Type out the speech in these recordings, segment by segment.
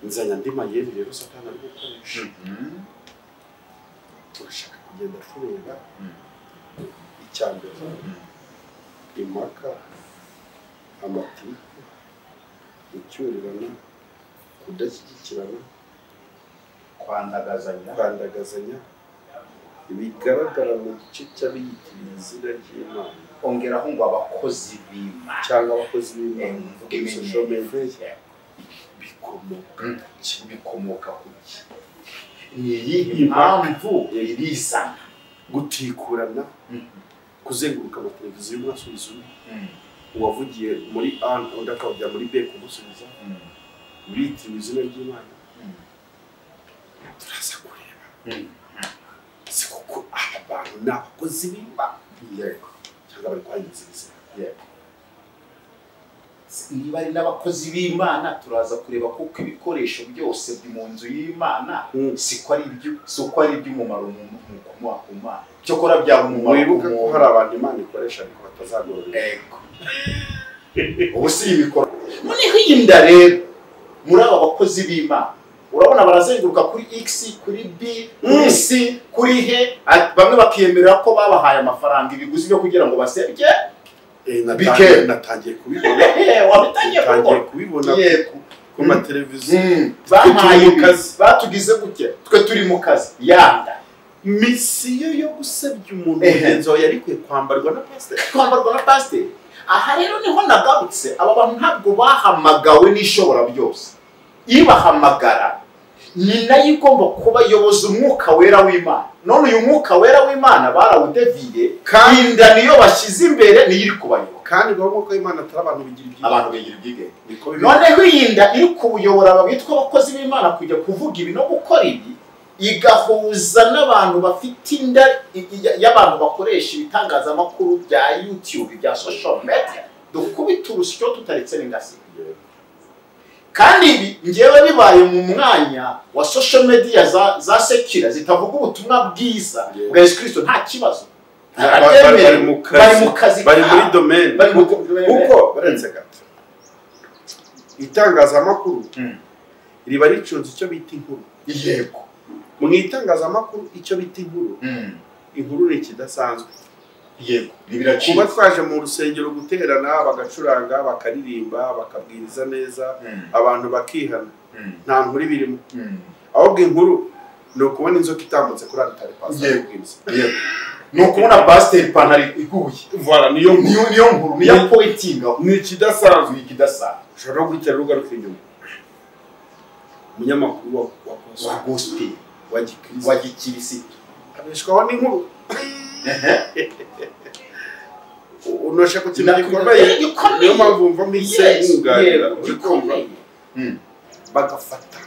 Nzanya andi mayeri rero Satani ari gukoresha. Turashaka kugenda tureba icya mbere, impaka, amatiku, gucyurirana, kudashyigikirana, kwandagazanya bigaragara mu gice cy'abiyitiriye izina ry'Imana. Ongeraho ngo abakozi b'Imana cyangwa abakozi b'Imana kuri social media bikomoka ku ki? Ni iyihe mpamvu ibizana? Gutikurana, kuzenguruka amateleviziyo umwe asubiza undi, uwavugiye muri A undi akajya muri B kumusubiza, bitiriwe izina ry'Imana. Turaza kureba si kuko aba bantu ni abakozi b'Imana yego cyangwa bari kwangiza ubuzima. Yego, niba ari n'abakozi b'Imana turaza kureba kuko ibikoresho byose biri mu nzu y'Imana siko ari ibyo, siko ari iby'umumaro mu kumuha ku Mana. Cyokora byaba umumaro. Wibuke ko hari abantu Imana ikoresha ariko batazagororera. Yego, ubu si ibikora. Noneho iyi nda rero muri aba bakozi b'Imana urabona barazenguruka kuri X, kuri B, kuri C, kuri H, bamwe bakiyemerera ko babahaye amafaranga ibiguzi byo kugira ngo basebye. Natangiye kubibona. Wabitangiye kubibona ku mateleviziyo. Bampaye kazi, batugize gutya, twe turi mu kazi. Yanda misiyo yo gusebya umuntu mugenzi wawe yari kwiye kwambarwa na pasiteri. Kwambarwa na pasiteri. Aha rero niho nagarutse, aba bantu ntabwo bahamagawe n'ishobora byose. Ibahamagara ni nayo igomba kubayoboza umwuka wera w'Imana. None uyu mwuka wera w'Imana barawudeviye, kandi inda niyo bashyize imbere niyo iri kubayobora. Kandi ngo umwuka w'Imana atari abantu bigira ibyigenge, abantu bigira ibyigenge. Noneho iyi nda iri kubuyobora aba bitwa abakozi b'Imana kujya kuvuga ibi no gukora ibi, igahuza n'abantu bafite inda y'abantu bakoresha ibitangazamakuru bya YouTube, bya social media. Dukubita urusyo tutaretse n'ingasi. Kandi ibi ngewe bibaye mu mwanya wa social media za sekira zitavuga ubutumwa bwiza bwa Yesu Kristo nta kibazo. Bari mu kazi, bari muri domaine, kuko barenze gato. Itangazamakuru riba ricunze icyo bita inkuru. Yego, mu itangazamakuru icyo bita inkuru, inkuru ni ikidasanzwe. Yego, biraciye. Kuba twaje mu rusengero guterana, bagacuranga, bakaririmba, bakabwiriza neza, abantu bakihana, nta nkuru birimo. Ahubwo inkuru ni ukubona inzoka itambutse kuri altari pasiteri kubwiriza. Yego, ni ukubona pasiteri ipantaro iguye. Voilà, niyo nkuru, niyo pointing, ni ikidasanzwe. Ni ikidasanzwe. Ushobora no guhita ugaruka inyuma. Umunyamakuru wa gospel wa gikirisitu abeshwaho n'inkuru. Unoshaka ikintu gikomeye, niyo mpamvu mva mpise nkunganira, uri kumva? Bagafata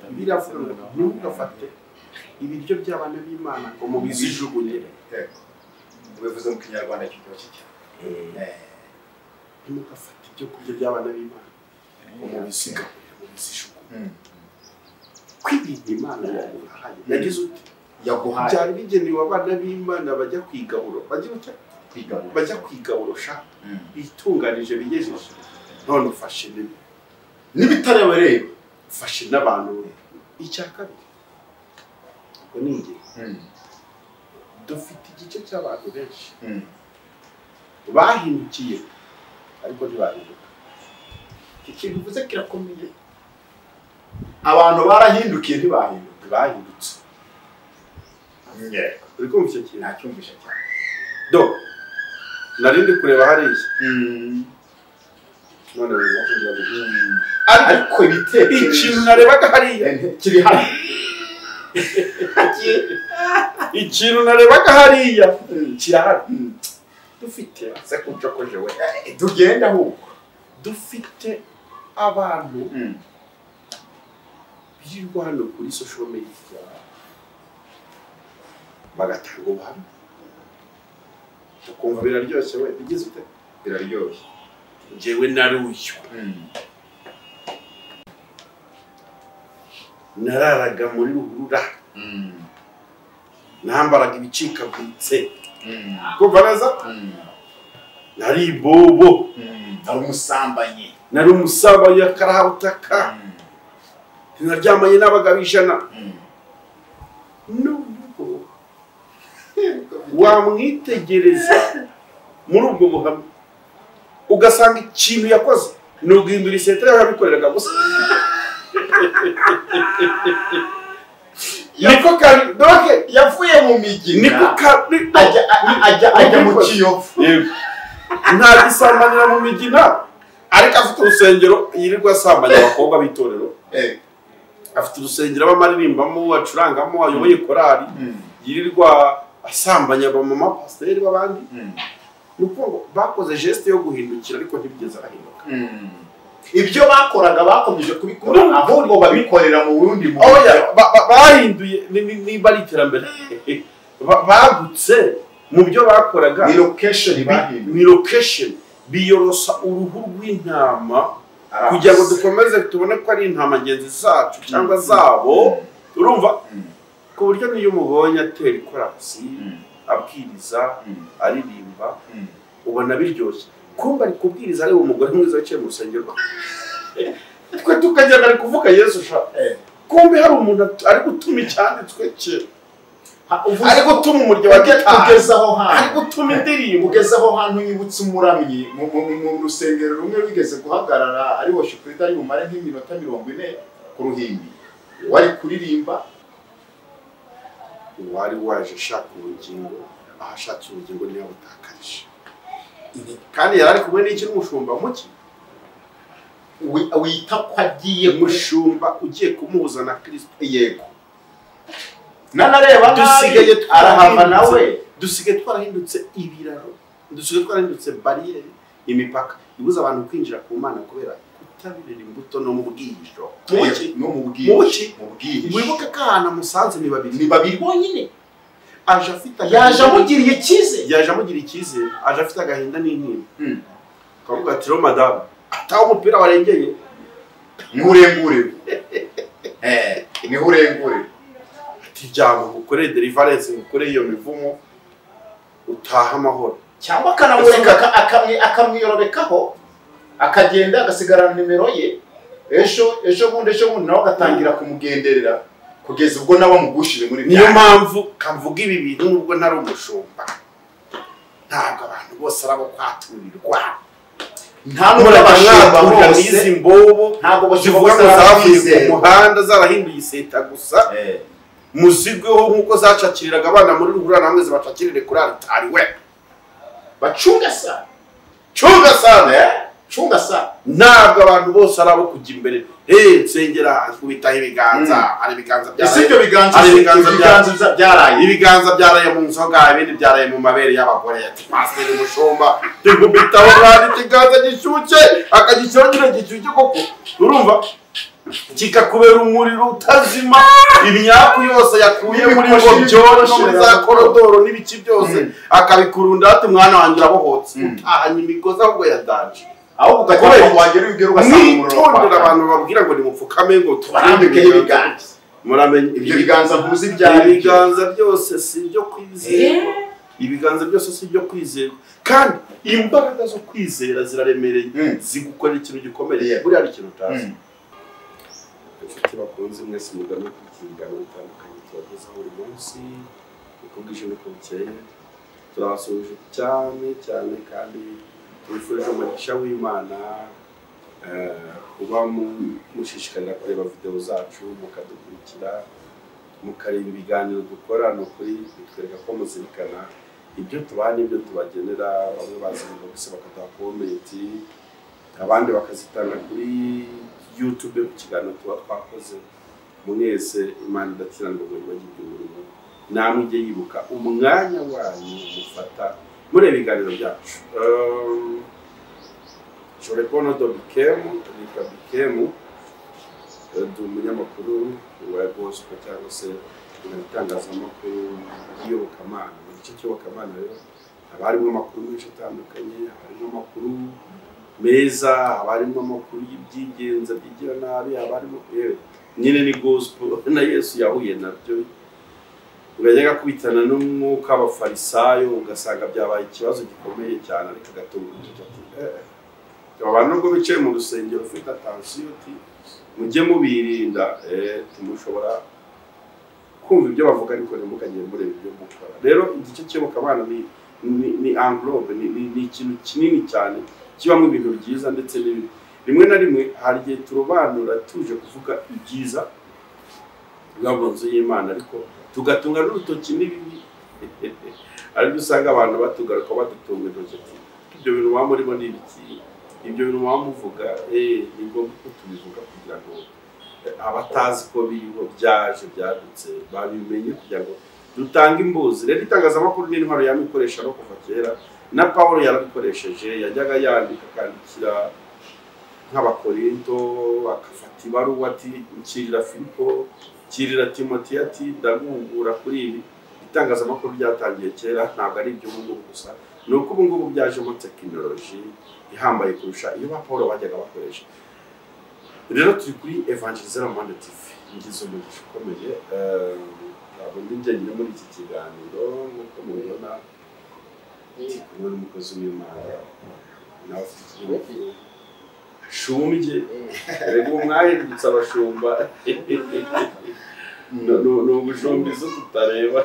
biravuga ntugafate ibiryo by'abana b'Imana ngo mubizijugunyire. Ubivuze mu Kinyarwanda kiryoshye cyane. Ntimugafate ibyo kurya by'abana b'Imana ngo mubisigaburire, mubizijugunye. Ko ibintu Imana yaguhaye yagize uti yaguhaye byari bigenewe abana b'Imana bajya kwigaburo, bajya kwigaburo sha bitunganije bigejeje. None ufashe n'ibitarebareba, ufashe n'abantu. Icya kabiri ubwo ni ingero, dufite igice cy'abantu benshi bahindukiye ariko ntibahinduka. Iki kintu uvuze kirakomeye. Abantu barahindukiye ntibahinduka, bahindutse. Uri kumva icyo kintu? Nacyumvisha cyane. Do nari ndi kureba hariya none wibaza ariko ibitekerezo ikintu narebaga hariya kiri hano. Ikintu narebaga hariya kirahari. Dufite se kucokoje we tugenda ahubwo dufite abantu birirwa hano kuri social media bagatanga ubuhamya tukumva biraryoshye we bigize ute biraryoshye. Njyewe naruyo nararaga muri ruhurura, nambaraga ibicikaguritse, kumva neza, nari ibobo, nari umusambanyi, Nari umusambanyi akarahabutaka. Naryamanye n'abagabo 100. Nubwo wamwitegereza muri ubwo buhamya ugasanga ikintu yakoze ni uguhindura iseta yabikoreraga gusa. Niko kari doke yavuye mu migina niko kari ajya mu Kiyovu. Nta gisambanira mu migina, ariko afite urusengero yirirwa asambanya abakobwa b'itorero. Afite urusengero abamaririmbamo, acurangamo, ayoboye korali, yirirwa asambanya abamama pasiteri b'abandi. Ni ukuvuga ngo bakoze geste yo guhindukira ariko ntibigeze arahinduka. Ibyo bakoraga bakomeje kubikora, ahubwo babikorera mu wundi buryo. Bahinduye niba ari iterambere bagutse mu byo bakoraga. Ni location bahinduye, ni location biyorosa uruhu rw'intama kugira ngo dukomeze tubone ko ari intama ngenzi zacu cyangwa zabo. Urumva ku buryo niyo umubonye atera ikorasi, abwiriza, aririmba, ubona biryoshye. Kumba ari kubwiriza ari umugore mwiza wicaye mu rusengero, twe tukagenda ari kuvuga Yesu sha. Kumbe hari umuntu ari gutuma icyanditswe cye, ari gutuma umuryo wa gitari, ugeze aho hantu, ari gutuma indirimbo. Ugeze aho hantu yibutse umuramyi mu rusengero rumwe wigeze guhagarara ari worship leader, ari bumare nk'iminota 40 ku ruhimbi, wari kuririmba. Wari waje ashaka ubugingo, aho ashatse ubugingo niyo butakarije. Kandi yari ari kumwe n'iki n'umushumba muki wita ko agiye mushumba ugiye kumuhuza na Kristo. Yego, nanareba dusigaye arahava nawe. Dusigaye twarahindutse ibiraro, dusigaye twarahindutse bariyeri, imipaka ibuza abantu kwinjira ku Mana kubera kutabirira imbuto no mu bwihisho. No mu bwihisho, mu bwihisho. Mwibuke ko ahantu musanze ni babiri, ni babiri bonyine. Aje afite yaje amugiriye icyizere, yaje amugiriye icyizere, aje afite agahinda n'intimba. Akavuga ati ro madamu, ataho umupira warengeye nkurengure. Nkurengure. Ati jyamo ngukorere deliverance, ngukorere iyo mivumo, utaha amahoro. Cyangwa akanamureka akamwiyorobekaho, akagenda agasigarana nimero ye, ejo bundi nawe agatangira kumugenderera kugeza ubwo nawe amugushije muri niyo mpamvu kamvuga ibi bintu nubwo ntari umushumba. Ntabwo abantu bose arabo kwaturirwa, nta nubwo abashumba bose n'izi mbobo ntabwo zivuga ngo zavuye ku muhanda zarahinduye iseta gusa, muzigweho nk'uko zacakiriraga abana muri ruhurura, namwe zibacakirire kuri alitari. We bacunga sana, cunga sana, cunga sana. Ntabwo abantu bose arabo kujya imbere. Nsengera kubitaho ibiganza, hari ibiganza byaraye, ibyo biganza byaraye, ibiganza byaraye mu nzoga, ibindi byaraye mu mabere y'abagore. Ati pasiteri mushumba ndikubitaho kandi ikiganza gishyushye, akagishyiraho nyine gishyushye koko. Urumva kikakubera umuriro utazima, imyaku yose yakuye muri ngo no muri za korodoro n'ibiki byose akabikurunda. Ati mwana wanjye urabohotse, utahanye imigozi ahubwo yadanje. Aho ugatora wagera ubwira ugasanga umuriro. Mwitondera abantu babwira ngo nimupfukame ngo tubarambike ibiganza. Muramenye ibyo biganza mpuzi byari ibiganza byose si ibyo kwizerwa, ibiganza byose si ibyo kwizerwa. Kandi imbaraga zo kwizera ziraremereye, zigukorera ikintu gikomeye. Buriya ari ikintu utazi. Inshuti bakunze mwese mugana ku ibiganiro bitandukanye tubagezaho buri munsi uko bwije n'uko bukeye, turabasuhuje cyane cyane kandi tubifurije umugisha w'Imana. Kuba mushishikarira kureba video zacu, mukadukurikira, mukareba ibiganiro dukora. Ni ukuri bitwereka ko muzirikana ibyo tubaha n'ibyo tubagenera. Bamwe bazivuga gusa bakaduha komenti, abandi bakazitanga kuri YouTube ku kiganiro tuba twakoze. Mwese Imana idakiranirwa ngo ibagirire umurimo, namwe ujye yibuka umwanya wanyu mufata muri ibiganiro byacu. Je réponds do Bikemu, nitwa Bikemu, ndi umunyamakuru wa gospel cyangwa se itangazamakuru y'iyobokamana. Mu gice cy'iyobokamana rero haba harimo amakuru menshi atandukanye, haba harimo amakuru meza, haba harimo amakuru y'ibyigenza byigira nabi, haba harimo nyine ni gospel na Yesu yahuye nabyo. Urajya kubitana n'umwuka w'abafarisayo ugasanga byabaye ikibazo gikomeye cyane, ariko agatunga urutoki ati Abantu nubwo bicaye mu rusengero ufite attention uti mujye mubirinda, tumushobora kumva ibyo bavuga ariko ntimukagire mureba ibyo mukora. Rero igice cy'iyobokamana ni englobe, ni ikintu kinini cyane kibamo ibintu byiza ndetse n'ibibi. Rimwe na rimwe hari igihe turobanura tuje kuvuga ibyiza biba mu nzu y'Imana, ariko tugatunga n'urutoki n'ibibi. Aribyo usanga abantu batugaruka badutunga intoki ati ibyo bintu muba murimo ni ibiki, ibyo bintu muba muvuga, ni ngombwa ko tubivuga kugira ngo abatazi ko biriho byaje byadutse babimenye, kugira ngo dutange imbuzi. Rero itangazamakuru ni intwaro yamikoresha no kuva kera, na Pawulo yarabikoresheje, yajyaga yandika akandikira nk'Abakorinto, akafata ibaruwa ati nshyirira Filipo, nshyirira Timoteyo ati ndaguhugura kuri ibi. Itangazamakuru ryatangiye kera, ntabwo ari iby'ubu ngubu gusa, ni uko ubu ngubu byajemo tekinoloji ihambaye kurusha iyo ba Pawulo bajyaga bakoresha. Rero turi kuri Évangéliser le Monde TV, ngize umugisha ukomeye, ntabwo ndi njyenyine muri iki kiganiro nk'uko mubibona, ndi kumwe n'umukozi w'Imana nawe ufite ikinyamakuru ashumbye. Rego mwahindutse abashumba, ni ugushumba izo tutareba,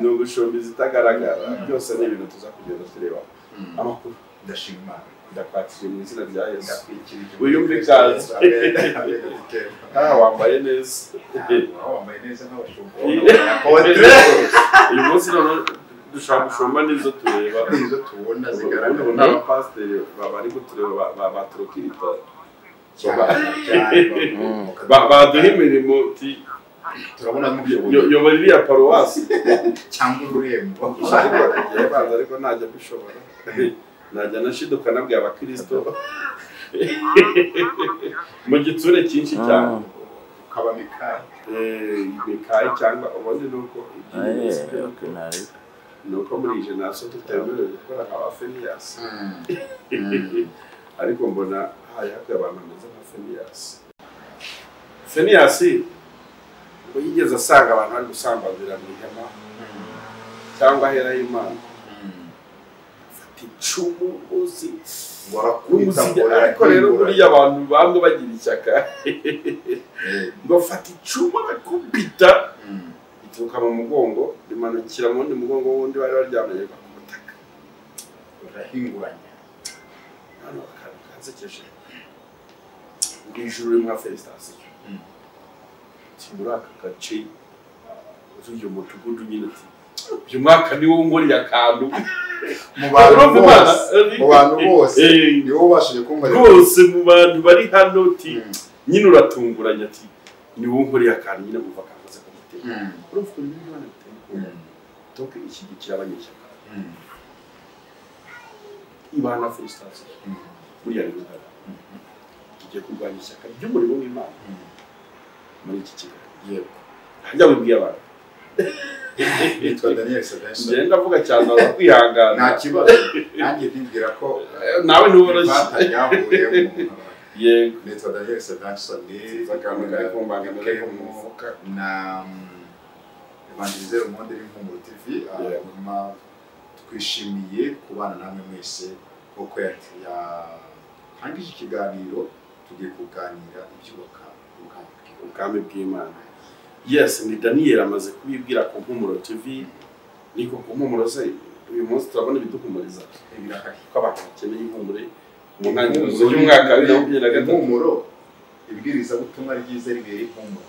ni ugushumba izitagaragara, byose ni ibintu tuza kugenda tureba. Amakuru ndashima Imana, ndakwakiriye mu izina rya Yesu. Wiyumve ikaze. Wambaye neza. Wambaye neza nk'abashumba. Uyu munsi noneho dushobora gushumba n'izo tureba, izo tubona zigaragara. Ubu n'abapasiteri bari kutureba baturukirita, baduha imirimo, turabona yobora iriya paruwasi cyangwa ururembo. Ariko ntajya mbishobora, najya nashiduka nabwiye abakristo mu gitsure cyinshi cyane, ukaba mikayi mikayi cyangwa ubundi nuko nuko muri iyi generasiyo tutemerewe gukora nka ba Feniyasi, ariko mbona hari hakwiye abantu bameze nka Feniyasi. Feniyasi ngo yigeze asanga abantu bari gusambazira mu ihema cyangwa ahera y'Imana, icumu uzi ariko rero buriya abantu bamwe bagira ishyaka ngo fata icumu bakubita ituruka mu mugongo rimanukira mu wundi mugongo w'undi bari baryamye ku butaka, urahinguranya. Hano akantu kansekeje, ngo ijuru rimwe felicitasiyo muri aka gace uyu mudugudu nyine ati uyu mwaka ni wo ngoriye akantu mu bantu bose ni wowe ubashije kunkorera rwose, mu bantu bari hano uti nyine uratunguranye ati ni wowe nkoreye akantu nyine muva akantu ku mutima. Urumva ukuntu Imana biteye ubwoba, toke ishyigikira abanyeshyaka ibana felicitasiyo buriya ni ingana. Tugiye kurwanya ishyaka ry'umurimo w'Imana muri iki kiganiro. Yego, hajya wibwiye abantu. Nitwa Daniel Sabenson. Ngenda ndavuga cyane kwihangana. Nta kibazo. Nanjye ndibwira ko nawe ntiworoshye. Yego. Nitwa Daniel Sabenson. Akantu kari kumbangamira ko mu mufuka na Évangéliser le Monde Impumuro TV. Hanyuma twishimiye kubana namwe mwese kuko yatangije ikiganiro, tugiye kuganira ibyubaka ubwami bw'Imana. Yes, ni Daniel amaze kubibwira ku Mpumuro TV. Niko ku Mpumuro se uyu munsi turabona ibiduhumuriza ko abantu bakeneye ihumure mu ntangiriro z'umwaka wa 2023. Impumuro, ibwirizabutumwa ryiza ribera impumuro.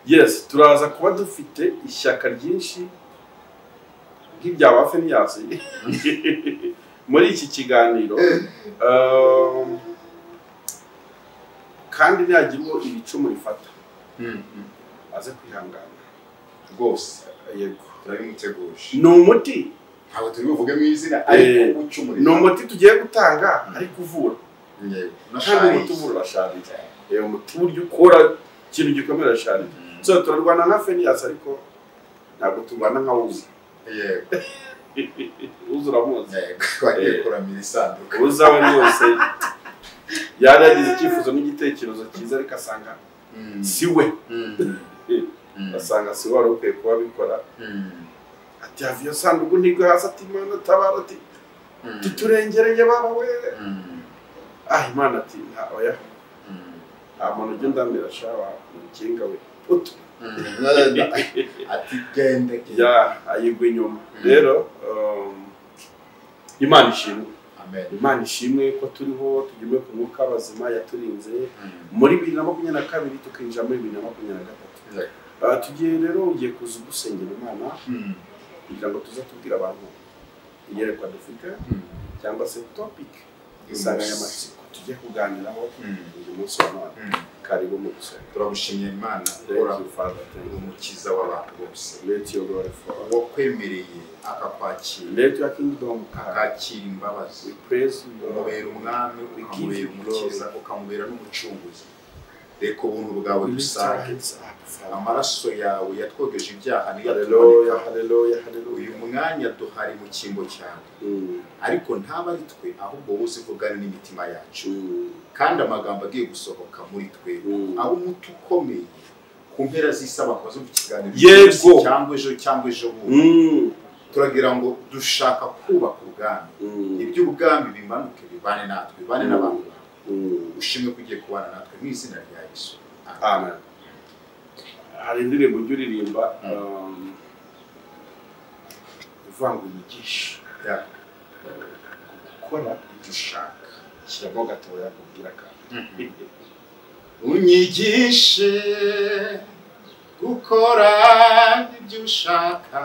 Yes, turaza kuba dufite ishyaka ryinshi nk'ibya ba Feniyasi muri iki kiganiro. Kandi ntiyagira uwo ibicumu rifata aze kwihangana rwose. Yego, turabimuteguje. Ni umuti, ntabwo turi buvuge mu izina, ariko ucumura ni umuti tugiye gutanga ariko uvura. Kandi umuti uvura urasharira. Umuti burya ukora ikintu gikomeye urasharira. So turarwana nka Feniyasi ariko ntabwo turwana nka Uza. Yego, Uza uramuzi. Yego, twagiye kuramira isanduku. Uza we rwose yari yagize icyifuzo n'igitekerezo cyiza ariko asanga si we, asanga si we wari ukwiye kuba abikora. Ati hava iyo sanduku ntigwe hasi, ati Imana tabara, ati Tuturengereye baba we. Imana ati oya. Nta muntu ujya undamira shawa mukinga we. Utu. Ati gende. Ya ayigwa inyuma. Rero Imana ishimwe. Amen. Imana ishimwe ko turiho tugime ku mwuka bazima yaturinze muri 2022 tukinjira muri 2023. Tugiye rero ugiye kuza gusengera Imana kugira ngo tuze tubwira abantu iyerekwa dufite cyangwa se topic insanganyamatsiko tujye kuganiraho uyu munsi wa none. Karibu mu gusenga. Turagushimiye Imana ora umukiza w'abantu bose. Let your glory fall. Wakwemereye akakwakira. Let your kingdom come. Akakira imbabazi. We praise you. Umubera umwami, ukamubera umukiza, ukamubera n'umucunguzi. Reka ubuntu bwawe busage. Amaraso yawe yatwogeje ibyaha niyo Haleluya, haleluya, haleluya. Uyu mwanya duhari mu cyimbo cyawe. Ariko ntaba ari twe ahubwo wowe uzivugana n'imitima yacu. Kandi amagambo agiye gusohoka muri twe abo umuti ukomeye ku mpera z'isabako zo mu kiganiro cyangwa ejo cyangwa ejo bundi. Turagira ngo dushaka kubaka ubwami. Iby'ubwami bimanuke bibane natwe, bibane n'abantu. Ushimwe kugiye kubana natwe mu izina rya Yesu. Amen. Hari indirimbo ujya uririmba ivuga ngo unyigishe gukora ibyo ushaka. Shyiramo gatoya kubwira akantu. Unyigishe gukora ibyo ushaka,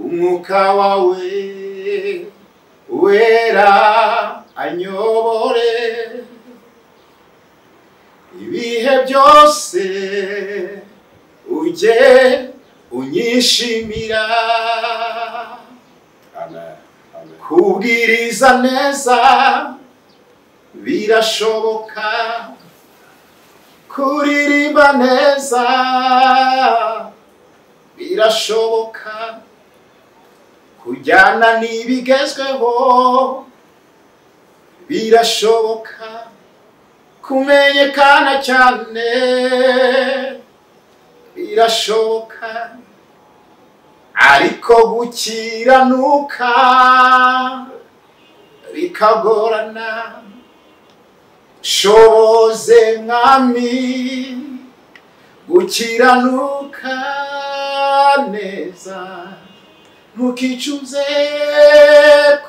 umwuka wawe wera anyobore ibihe byose, ujye unyishimira. Amen. Amen. Kubwiriza neza birashoboka, kuririmba neza birashoboka, kujyana n'ibigezweho birashoboka, kumenyekana cyane birashoboka, ariko gukiranuka bikagorana. Shoboze mwami gukiranuka neza, ntukicuze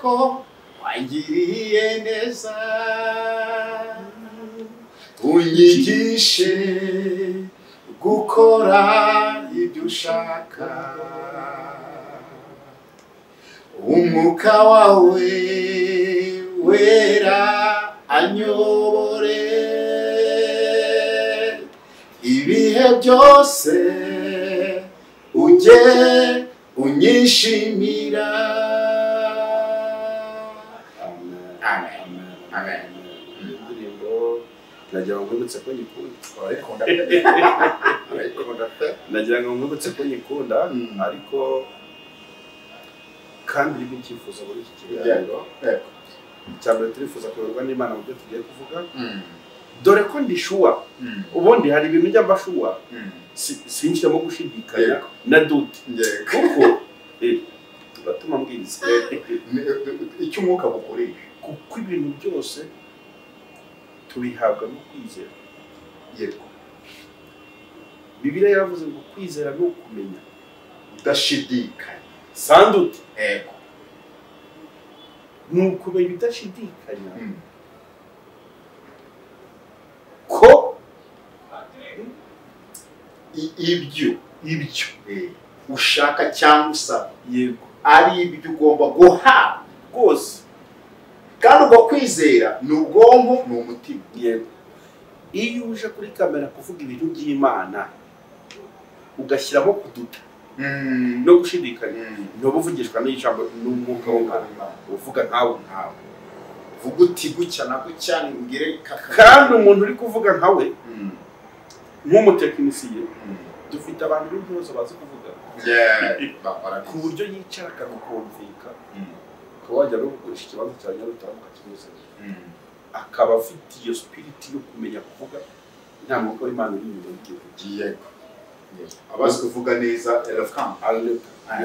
ko wangiriye neza. Unyigishe gukora ibyo ushaka, umwuka wawe wera anyobore ibihe byose, ujye unyishimira. Amen. Amen. Amen. Indirimbo nagira ngo nkwibutse ko nyikunda. Urayikunda? Urayikunda pe? Nagira ngo nkwibutse ko nyikunda, ariko kandi irimo icyifuzo muri iki kiganiro. Icya mbere turifuza kuyoborwa n'Imana mu byo tugiye kuvuga. Dore ko ndi shuwa. Ubundi hari ibintu njya mbashuwa sinshyiramo gushidikanya na dute. Kuko turatuma mbwiriza icyo umwuka bukoresha, kuko ibintu byose tubihabwa no kwizera. Yego. Bibiliya yaravuze ngo kwizera ni ukumenya udashidikanya. Sandute. Yego. Ni ukumenya udashidikanya ko ibyo ibyo ushaka cyangwa usaba, yego, ari ibyo ugomba guhabwa rwose. Kandi ubwo kwizera ni ubwonko, ni umutima. Yego. Iyo uje kuri kamera kuvuga ibintu by'Imana ugashyiramo kuduta no gushidikanya, ntuba uvugishwa n'ijambo n'umwuka w'Imana, uvuga nkawe nkawe. Vuga uti gutya na gutya ngire kaka. Kandi umuntu uri kuvuga nkawe nk'umutekinisiye, dufite abantu b'intyoza bazi kuvuga ku buryo yicara akagukumvika, ukaba wajya no kugurisha ikibanza cya Nyarutarama ukakimuzanira, akaba afite iyo spirit yo kumenya kuvuga. Nta mwuka w'Imana uri inyuma y'ibyo. Yego. Abazi kuvuga neza eloquent.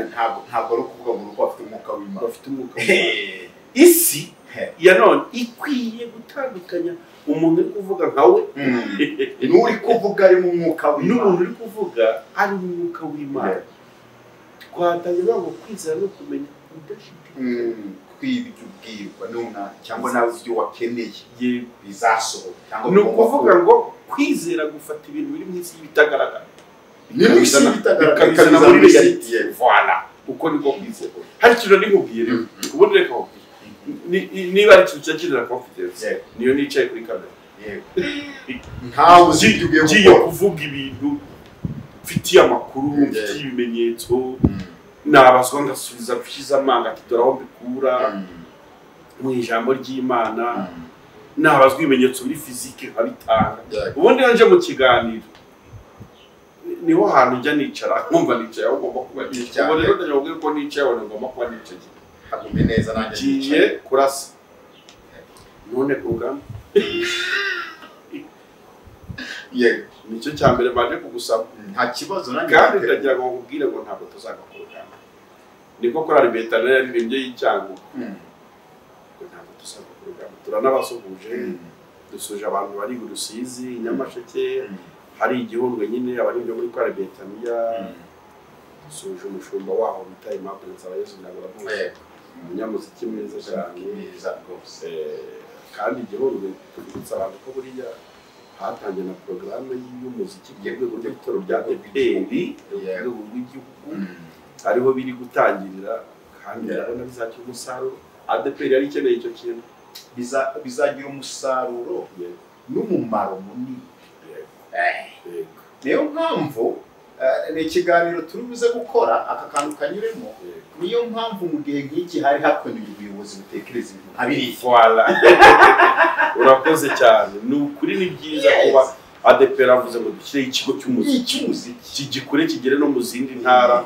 Ntabwo ari ukuvuga ngo uko bafite umwuka w'Imana. Bafite umwuka w'Imana. Isi ya none ikwiye gutandukanya umuntu uri kuvuga nkawe n'uri kuvuga ari mu mwuka w'Imana. N'umuntu uri kuvuga ari mu mwuka w'Imana. Twatangira ngo kwizera no kumenya udashidikanya kw'ibyo ubwirwa n'umwana cyangwa nawe ibyo wakeneye bizasohoka. Ni ukuvuga ngo kwizera gufata ibintu biri mu isi y'ibitagaragara bikabizana muri reality. Voilà, uko niko kwizera. Hari ikintu nikubwiye rero, ubundi reka nkubwire niba ari ikintu cyakinira confidence niyo nicaye kuri kamera. Ntawe uzi ibyo ugiye gukora. Ngiye kuvuga ibintu mfitiye amakuru, mfitiye ibimenyetso, nabazwa ngasubiza mfishize amanga ati dore aho mbikura mu ijambo ry'Imana, nabazwa ibimenyetso biri physique nkabitanga. Ubundi iyo nje mu kiganiro niho hantu njya nicara nkumva nicaye aho ngomba kuba nicaye. Ubu rero ndagira ngo ko nicaye aho ngomba kuba nicaye. Hagume neza nanjye ngiye kurasa none ku rugamba. Yego, nicyo cya mbere baje kugusaba. Nta kibazo nanjye kandi ndagira ngo nkubwire ngo ntabwo tuzagwa ku rugamba. Niko korali Betaniya yaririmbye y'icyango ngo ntabwo tuzagwa ku rugamba. Turanabasuhuje, dusuje abantu bari i Rusizi, i Nyamasheke, hari igihundwe nyine abaririmbye muri korali Betaniya. Dusuje umushumba waho bita Aimable Nsabayezu, ndaburamuzi, umunyamuziki mwiza cyane rwose. Kandi igihundwe tubibutsa abantu ko buriya hatangiye na porogaramu y'umuziki ku rwego rw'ibitaro bya ADEPR, ku rwego rw'igihugu ariho biri gutangirira, kandi ndabona bizagira umusaruro. ADEPR yari ikeneye icyo kintu, bizagira umusaruro n'umumaro munini. Niyo mpamvu ni ikiganiro turi buze gukora aka kantu kanyuremo. Niyo mpamvu mu gihe nk'iki hari hakenewe ubuyobozi butekereza ibintu nka biriya. Voilà. Urakoze cyane. Ni ukuri ni byiza kuba ADEPR avuze ngo dushyireho ikigo cy'umuziki kigikure kigere no mu zindi ntara.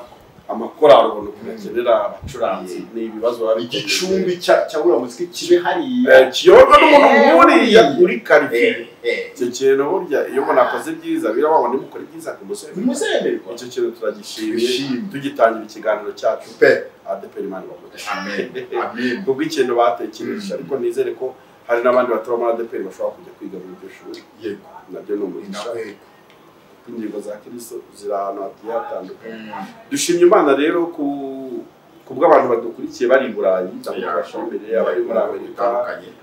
Amakorali ubona ukuntu akenera abacuranzi, ni ibibazo baba igicumbi cya buriya muziki kibe hariya kiyoborwa n'umuntu nk'uriya uri karitsiye. Icyo kintu burya iyo umuntu akoze ibyiza birababona nimukora ibyiza ntimuzemerwa. Icyo kintu turagishimiye, tugitangira ikiganiro cyacu pe. ADEPR Imana ibahe. Amen. Amen. Kubwo ikintu batekereje, ariko nizere ko hari n'abandi batari muri ADEPR bashobora kujya kwiga muri iryo shuri. Yego, nabyo ni umugisha. Ingingo za Kristo ziri ahantu hagiye hatandukanye. Dushimye Imana rero ku bw'abantu badukurikiye bari i Burayi, ndabashimire abari muri Amerika,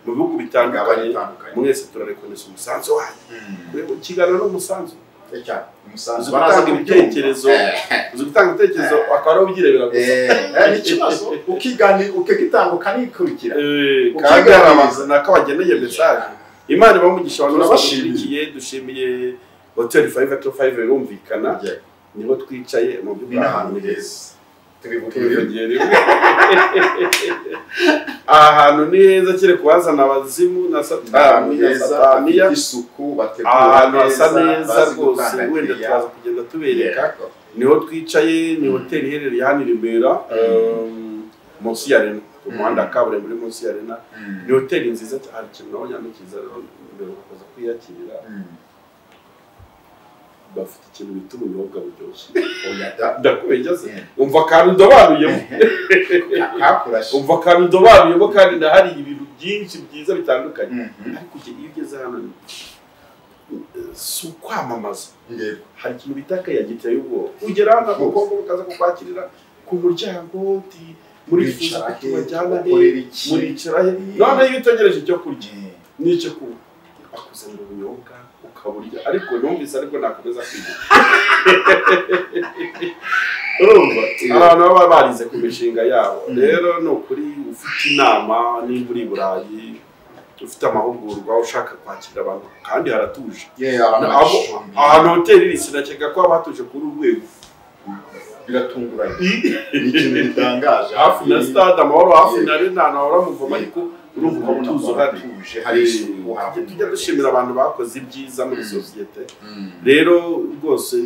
mu bihugu bitandukanye, mwese turarekonesa umusanzu wanyu. Ikiganiro n'umusanzu umusanzu gutanga ibitekerezo, uzi gutanga ibitekerezo akaba ari ubyirebera gusa. Ni ikibazo ukigani ukagitanga ukanikurikira kandi hari abantu nakabageneye message. Imana ibamugisha abantu bashimiye. Dushimiye Hotel 525 birumvikana, niho twicaye mu by'ukuri ahantu heza. Tubivugiye rimwe. Aha hantu ni heza, kire kuhazana abazimu na satani na sataniya, isuku bategura ahantu hasa neza rwose. Wenda turaza kugenda tubereka. Niho twicaye, ni hoteli iherereye hano i Remera, munsi ya Arena, ku muhanda wa kaburimbo uri munsi ya Arena. Ni hoteli nziza cyane. Ikintu nabonye hano cyiza rero, mbere ukaza kwiyakirira, bafite ikintu bita ubunyobwa buryoshye. Ndakubeshya se? Umva akantu ndobanuyemo, umva akantu ndobanuyemo, kandi ndahari ibintu byinshi byiza bitandukanye. Ariko iyo ugeze hano si ukwamamaza, hari ikintu bita akaya giteye ubwoba. Ugera hano abakobwa bakaza kukwakirira ku muryango, uti murifuza ko tubajyana he, muricara he. Noneho iyo utegereje icyo kurya n'icyo kunywa, bakuzanira ubunyobwa ukaburya. Ariko numvise ariko nakomeza kwiga. Urumva abantu baba barize ku mishinga yabo. Rero ni ukuri ufite inama nimba uri i Burayi, ufite amahugurwa, ushaka kwakira abantu, kandi haratuje. Ahantu hoteli iri sinakeka ko haba hatuje kuri uru rwego. Biratunguranye, ni ikintu gitangaje. Hafi na stade Amahoro, hafi na Arena, ahantu hahora muvoma, ariko urumva umutuzo uhari. Hari isuku. Tujya dushimira abantu bakoze ibyiza muri sosiyete. Rero rwose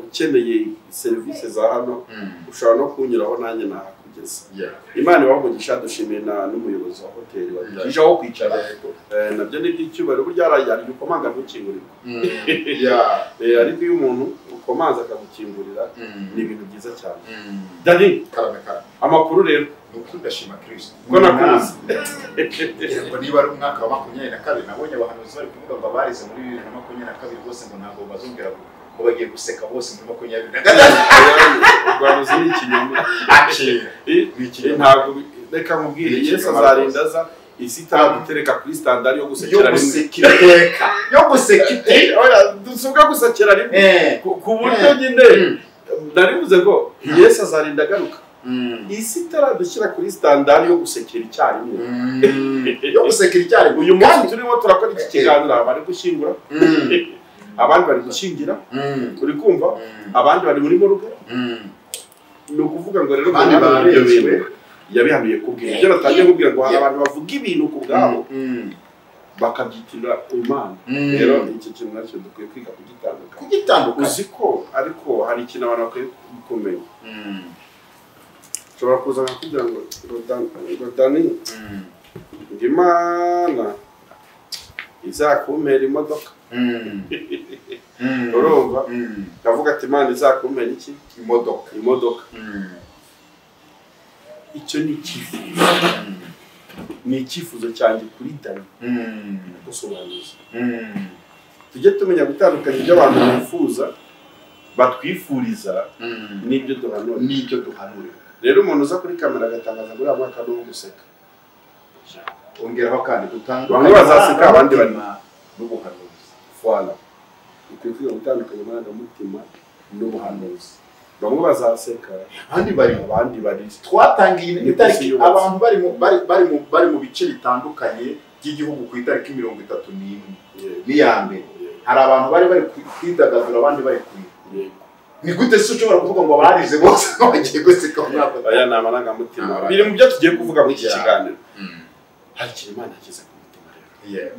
ukeneye serivisi za hano, ushobora no kunyuraho nanjye nahakugeza. bigeze. Imana ibahe umugisha. Dushimiye n'umuyobozi wa hoteli wadukije aho kwicara, nabyo ni iby'icyubahiro. Burya hari ukomanga ntukingurirwe, ariko iyo umuntu ukomanza akagukingurira ni ibintu byiza cyane. Dani, amakuru rero ni ukuri ndashima Kristo ko nakuzi. Ngo niba ari umwaka wa 22 nabonye abahanuzi bari kuvuga ngo abarize muri 2022 bose ngo ntabwo bazongera ngo bagiye guseka bose muri 23. Ubwanuzi ni ikinyoma. Ntabwo reka nkubwire, Yesu azarinda aza isi itaradutereka kuri standard yo gusekera rimwe, yo guseka iteka. Oya, dusubwa gusekera rimwe ku buryo nyine naribuze ngo Yesu azarinda agaruka isi itaradushyira kuri standard yo gusekera icyarimwe, yo gusekera icyarimwe. Uyu munsi turimo turakora iki kiganiro, bari gushyingura, abandi bari gushyingira, uri kumva, abandi bari muri moruge. Ni ukuvuga ngo rero ibyo bintu yabihanuye kubwira ibyo natangiye kubwira ngo hari abantu bavuga ibintu ku bwabo bakabyitirira Imana. Rero iki kintu nacyo dukwiye kwiga kugitandukanya. Uzi ko ariko hari ikintu abantu bakwiye kumenya. Nshobora kuza kugira ngo Rodani Imana izakumpera imodoka, urumva, ndavuga ati Imana izakumpera iki? Imodoka. Imodoka. Icyo ni icyifuzo, ni icyifuzo cyanjye kuri Dani gusobanuza. Tujye tumenya gutandukanya ibyo abantu bifuza batwifuriza n'ibyo duhanura, n'ibyo duhanurira. Rero umuntu uza kuri kamera agatangaza ngo uriya mwaka ni uwo guseka, ongeraho kandi gutandukanya, bamwe bazaseka abandi bari n'ubuhanuzi. Voilà, ukwiye kwiga gutandukanya amarangamutima n'ubuhanuzi. Bamwe bazaseka abandi bari, abandi bari. Twatangiye itariki abantu bari mu bice bitandukanye by'igihugu ku itariki 31 n'iya mbere. Hari abantu bari bari kwidagadura abandi bari kurira. Ni gute se ushobora kuvuga ngo abarize bose bagiye guseka umwaka? Aya ni amarangamutima, biri mu byo tugiye kuvuga muri iki kiganiro. Hari ikintu Imana yashyize ku mutima rero.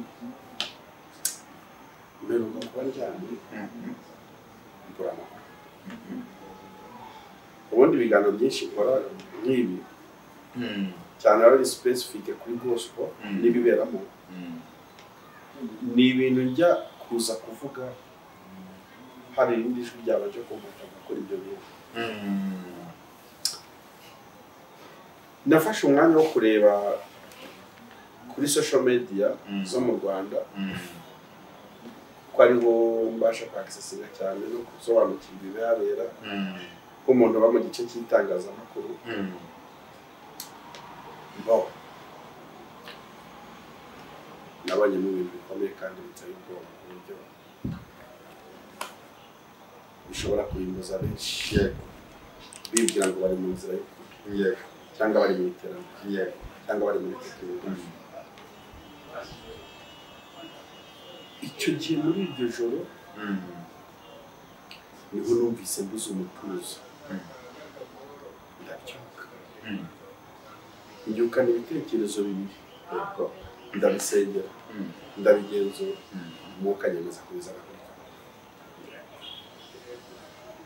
Mperuka kuba ndyamye mbura amakuru. Ubundi ibiganiro byinshi nkora nk'ibi cyane biba biri specific kuri gospel n'ibiberamo, ni ibintu njya kuza kuvuga hari irindi jwi ryabanje kumfasha gukora ibyo bintu. Nafashe umwanya wo kureba kuri social media zo mu Rwanda, ko ariho mbasha kwakisesinga cyane no gusobanukirwa ibihabera nk'umuntu uba mu gice cy'itangazamakuru. Nabonye mu bintu bikomeye kandi biteye ubwoba ku buryo bishobora kurimbuza benshi bibwira ngo bari mu nzira y'ukuri, cyangwa bari mu iterambere, cyangwa bari muri tekinoloji. Icyo gihe muri iryo joro niho numvise mbuze umutuzo, ndabyuka mbyukana ibitekerezo bibiri, ndabisengera, ndabigenzura, umwuka nyemeza kubizana kuri kamera.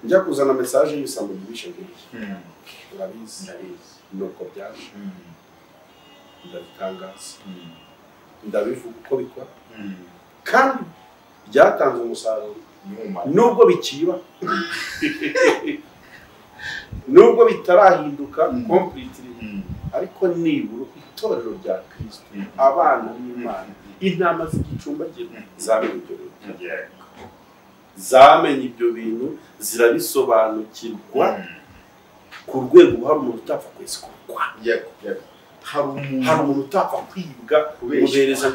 Njya kuzana message y'ibisambo byibishe ngiriye, urabizi, nuko byaje, ndabitangaza, ndabivuga uko bikora, kandi byatanze umusaruro nubwo bikiba, nubwo bitarahinduka completely, ariko nibura itorero rya Kristo, abana b'Imana, intama z'igicumbagira zamenye ibyo bintu, zamenye ibyo bintu, zirabisobanukirwa ku rwego hari umuntu utapfa kwesikurwa, hari umuntu utapfa kwibwa, muhereza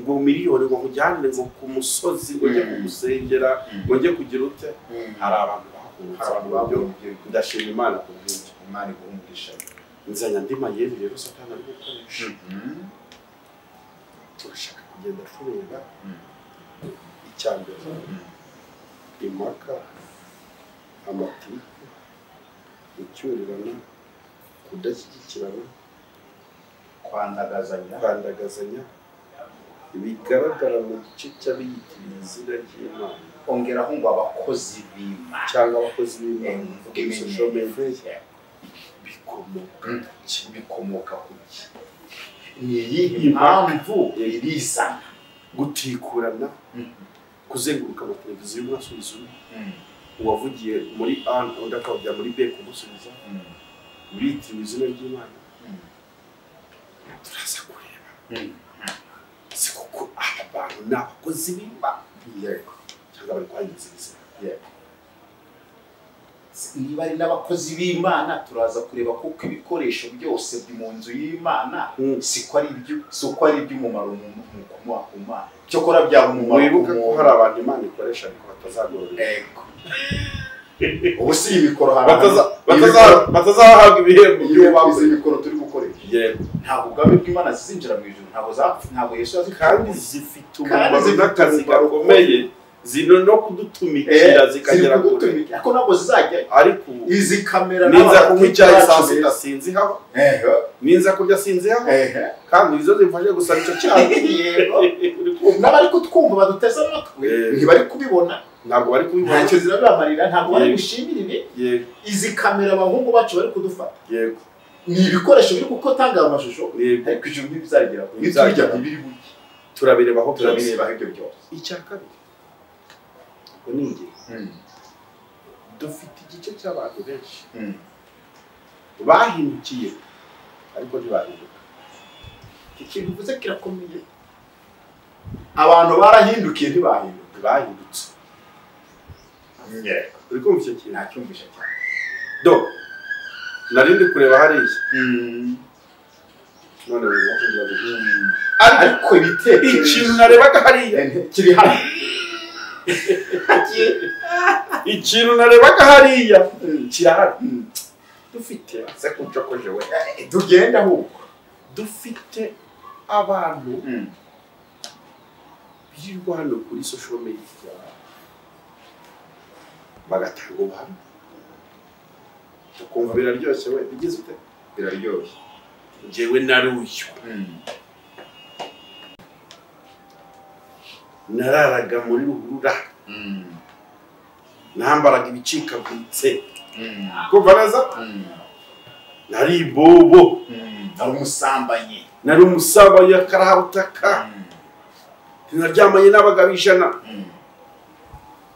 ngo miliyoni ngo nkujyane ngo ku musozi ngo njye kugusengera ngo njye kugira ute. Hari abantu bahagurutse, ndashima Imana ku bw'ibyo. Imana iguhe umugisha. Nzanye andi mayeri rero Satani ari gukoresha. Turashaka kugenda tureba icya mbere, impaka, amatiku, gucyurirana, kudashyigikirana, kwandagazanya bigaragara mu gice cy'abiyitiriye izina ry'Imana. Ongeraho ngo abakozi b'Imana cyangwa abakozi b'Imana kuri social media. Bikomoka bikomoka ku ki? Ni iyihe impamvu ibizana? Gutikurana, kuzenguruka amateleviziyo umwe asubiza undi, uwavugiye muri A undi akajya muri B kumusubiza, bitiriwe izina ry'Imana. Turaza kureba si kuko aba bantu ni abakozi b'Imana yego cyangwa bari kwangiza ubuzima. Yego, niba ari n'abakozi b'Imana turaza kureba kuko ibikoresho byose biri mu nzu y'Imana siko ari ibyo, siko ari iby'umumaro mu kumuha ku Mana, cyokora byaba umumaro. Wibuke ko hari abantu Imana ikoresha ariko batazagororerwa. Yego, ubu si imikoro batazahabwa ibihembo by'uwo bakoze imikoro turi gukoresha. Yego, ntabwo ubwami bw'Imana zizinjira mu ijuru, ntabwo zapfa, ntabwo Yesu yazipfa, kandi zifite umumaro n'akazi gakomeye, zino no kudutumikira zikagera kure, ariko ntabwo zizajya. Ariko izi kamera ninza kunywa icyayi saa sita sinzi haba, ninza kurya sinzi haba, kandi izo zimfashe gusaba icyo cyayi. Yego, n'abari kutwumva baduteze amatwi ntibari kubibona, ntabwo bari kubibona, ntacyo zirabamarira, ntabwo bari gushimira ibi. Izi kamera abahungu bacu bari kudufata, yego, ni ibikoresho biri gutanga amashusho, ariko ijuru ntibizagera, nitujya ntibiri buke, turabirebaho, turabirebaho ibyo byose. Icya kabiri ni ingenzi, dufite igice cy'abantu benshi bahindukiye ariko ntibahinduka. Iki kintu uvuze kirakomeye, abantu barahindukiye ntibahinduka, bahindutse. Yego, uri kumva icyo kintu? Nacyumvisha cyane. Do nari ndi kureba hariya none ariko ibitekerezo ikintu narebaga hariya kiri hano, ikintu narebaga hariya kirahari. Dufite se kucokoje we tugenda ahubwo dufite abantu birirwa hano kuri social media bagatanga ubuhamya tukumva biraryoshye. We bigize ute? Biraryoshye. Njyewe naruyu nararaga muri ruhurura, nambaraga ibicikaguritse, kumva neza, nari ibobo, nari umusambanyi, nari umusambanyi akarahabutaka, naryamanye n'abagabo 100.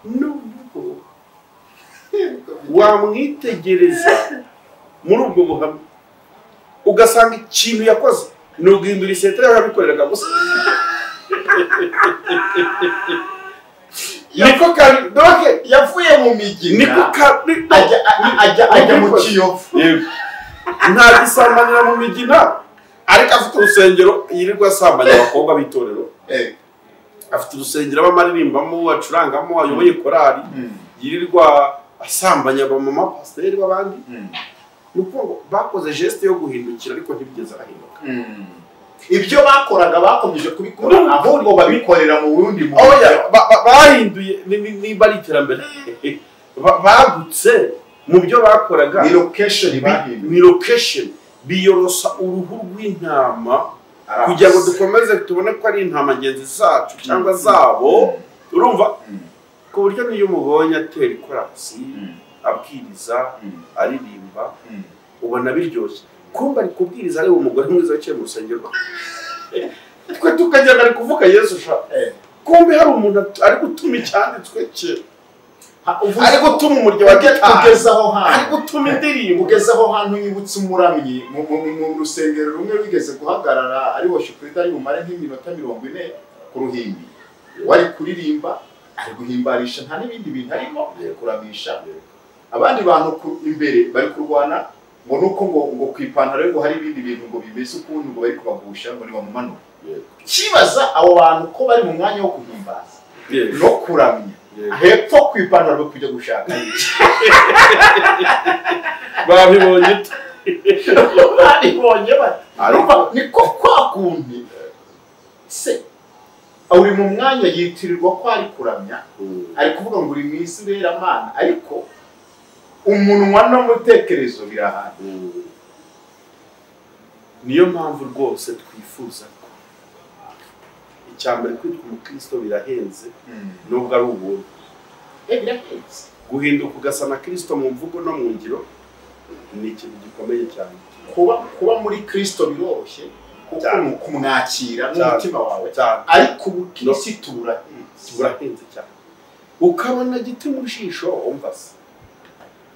Nubwo wamwitegereza muri ubwo buhamya ugasanga ikintu yakoze ni uguhindura iseta yabikoreraga gusa. Niko kari doke yavuye mu migina, niko kari ajya mu Kiyovu. Yego, nta gisambanira mu migina, ariko afite urusengero yirirwa asambanya abakobwa b'itorero. Afite urusengero abamaririmbamo, acurangamo, ayoboye korali, yirirwa asambanya abamama pasiteri b'abandi. Ni ukuvuga ngo bakoze geste yo guhindukira ariko ntibigeze bahinduka. Ibyo bakoraga bakomeje kubikora, ahubwo babikorera mu wundi buryo. Bahinduye niba ari iterambere, bagutse mu byo bakoraga, ni location bahinduye, ni location, biyorosa uruhu rw'intama kugira ngo dukomeze tubone ko ari intama ngenzi zacu cyangwa zabo. Urumva ku buryo niyo umubonye atera ikorasi, abwiriza, aririmba, ubona biryoshye. Kumba ari kubwiriza ari umugore mwiza wicaye mu rusengero, twe tukagenda ari kuvuga Yesu sha. Kumbe hari umuntu ari gutuma icyanditswe cye, ari gutuma umuryo wa gitari, ugeze aho hantu, ari gutuma indirimbo, ugeze aho hantu yibutse umuramyi mu rusengero rumwe wigeze guhagarara ari worship leader, ari bumare nk'iminota 40 ku ruhimbi, wari kuririmba, ari guhimbarisha, nta n'ibindi bintu arimo, ari kuramisha. Abandi bantu imbere bari kurwana ngo nuko ngo ku ipantaro ngo hari ibindi bintu ngo bimeze ukuntu ngo bari kubagusha ngo nibamumanure. Kibaza abo bantu ko bari mu mwanya wo guhimbaza no kuramya, hepfo ku ipantaro kujya gushaka babibonye babibonye bati niko kwa kundi se uri mu mwanya yitirirwa ko ari kuramya, ari kuvuga ngo uri mu isi Mana, ariko umunwa no mu bitekerezo birahari. Niyo mpamvu rwose twifuza ko icya mbere kwitwa umukristo birahenze, nubwo ari ubuntu. Birahenze guhinduka ugasa na Kristo mu mvugo no mu ngiro, Ni ikintu gikomeye cyane. Kuba muri Kristo biroroshye kuko ni ukumwakira n'umutima wawe, ariko ubukirisitu burahenze cyane. Ukabona giti mu jisho umva se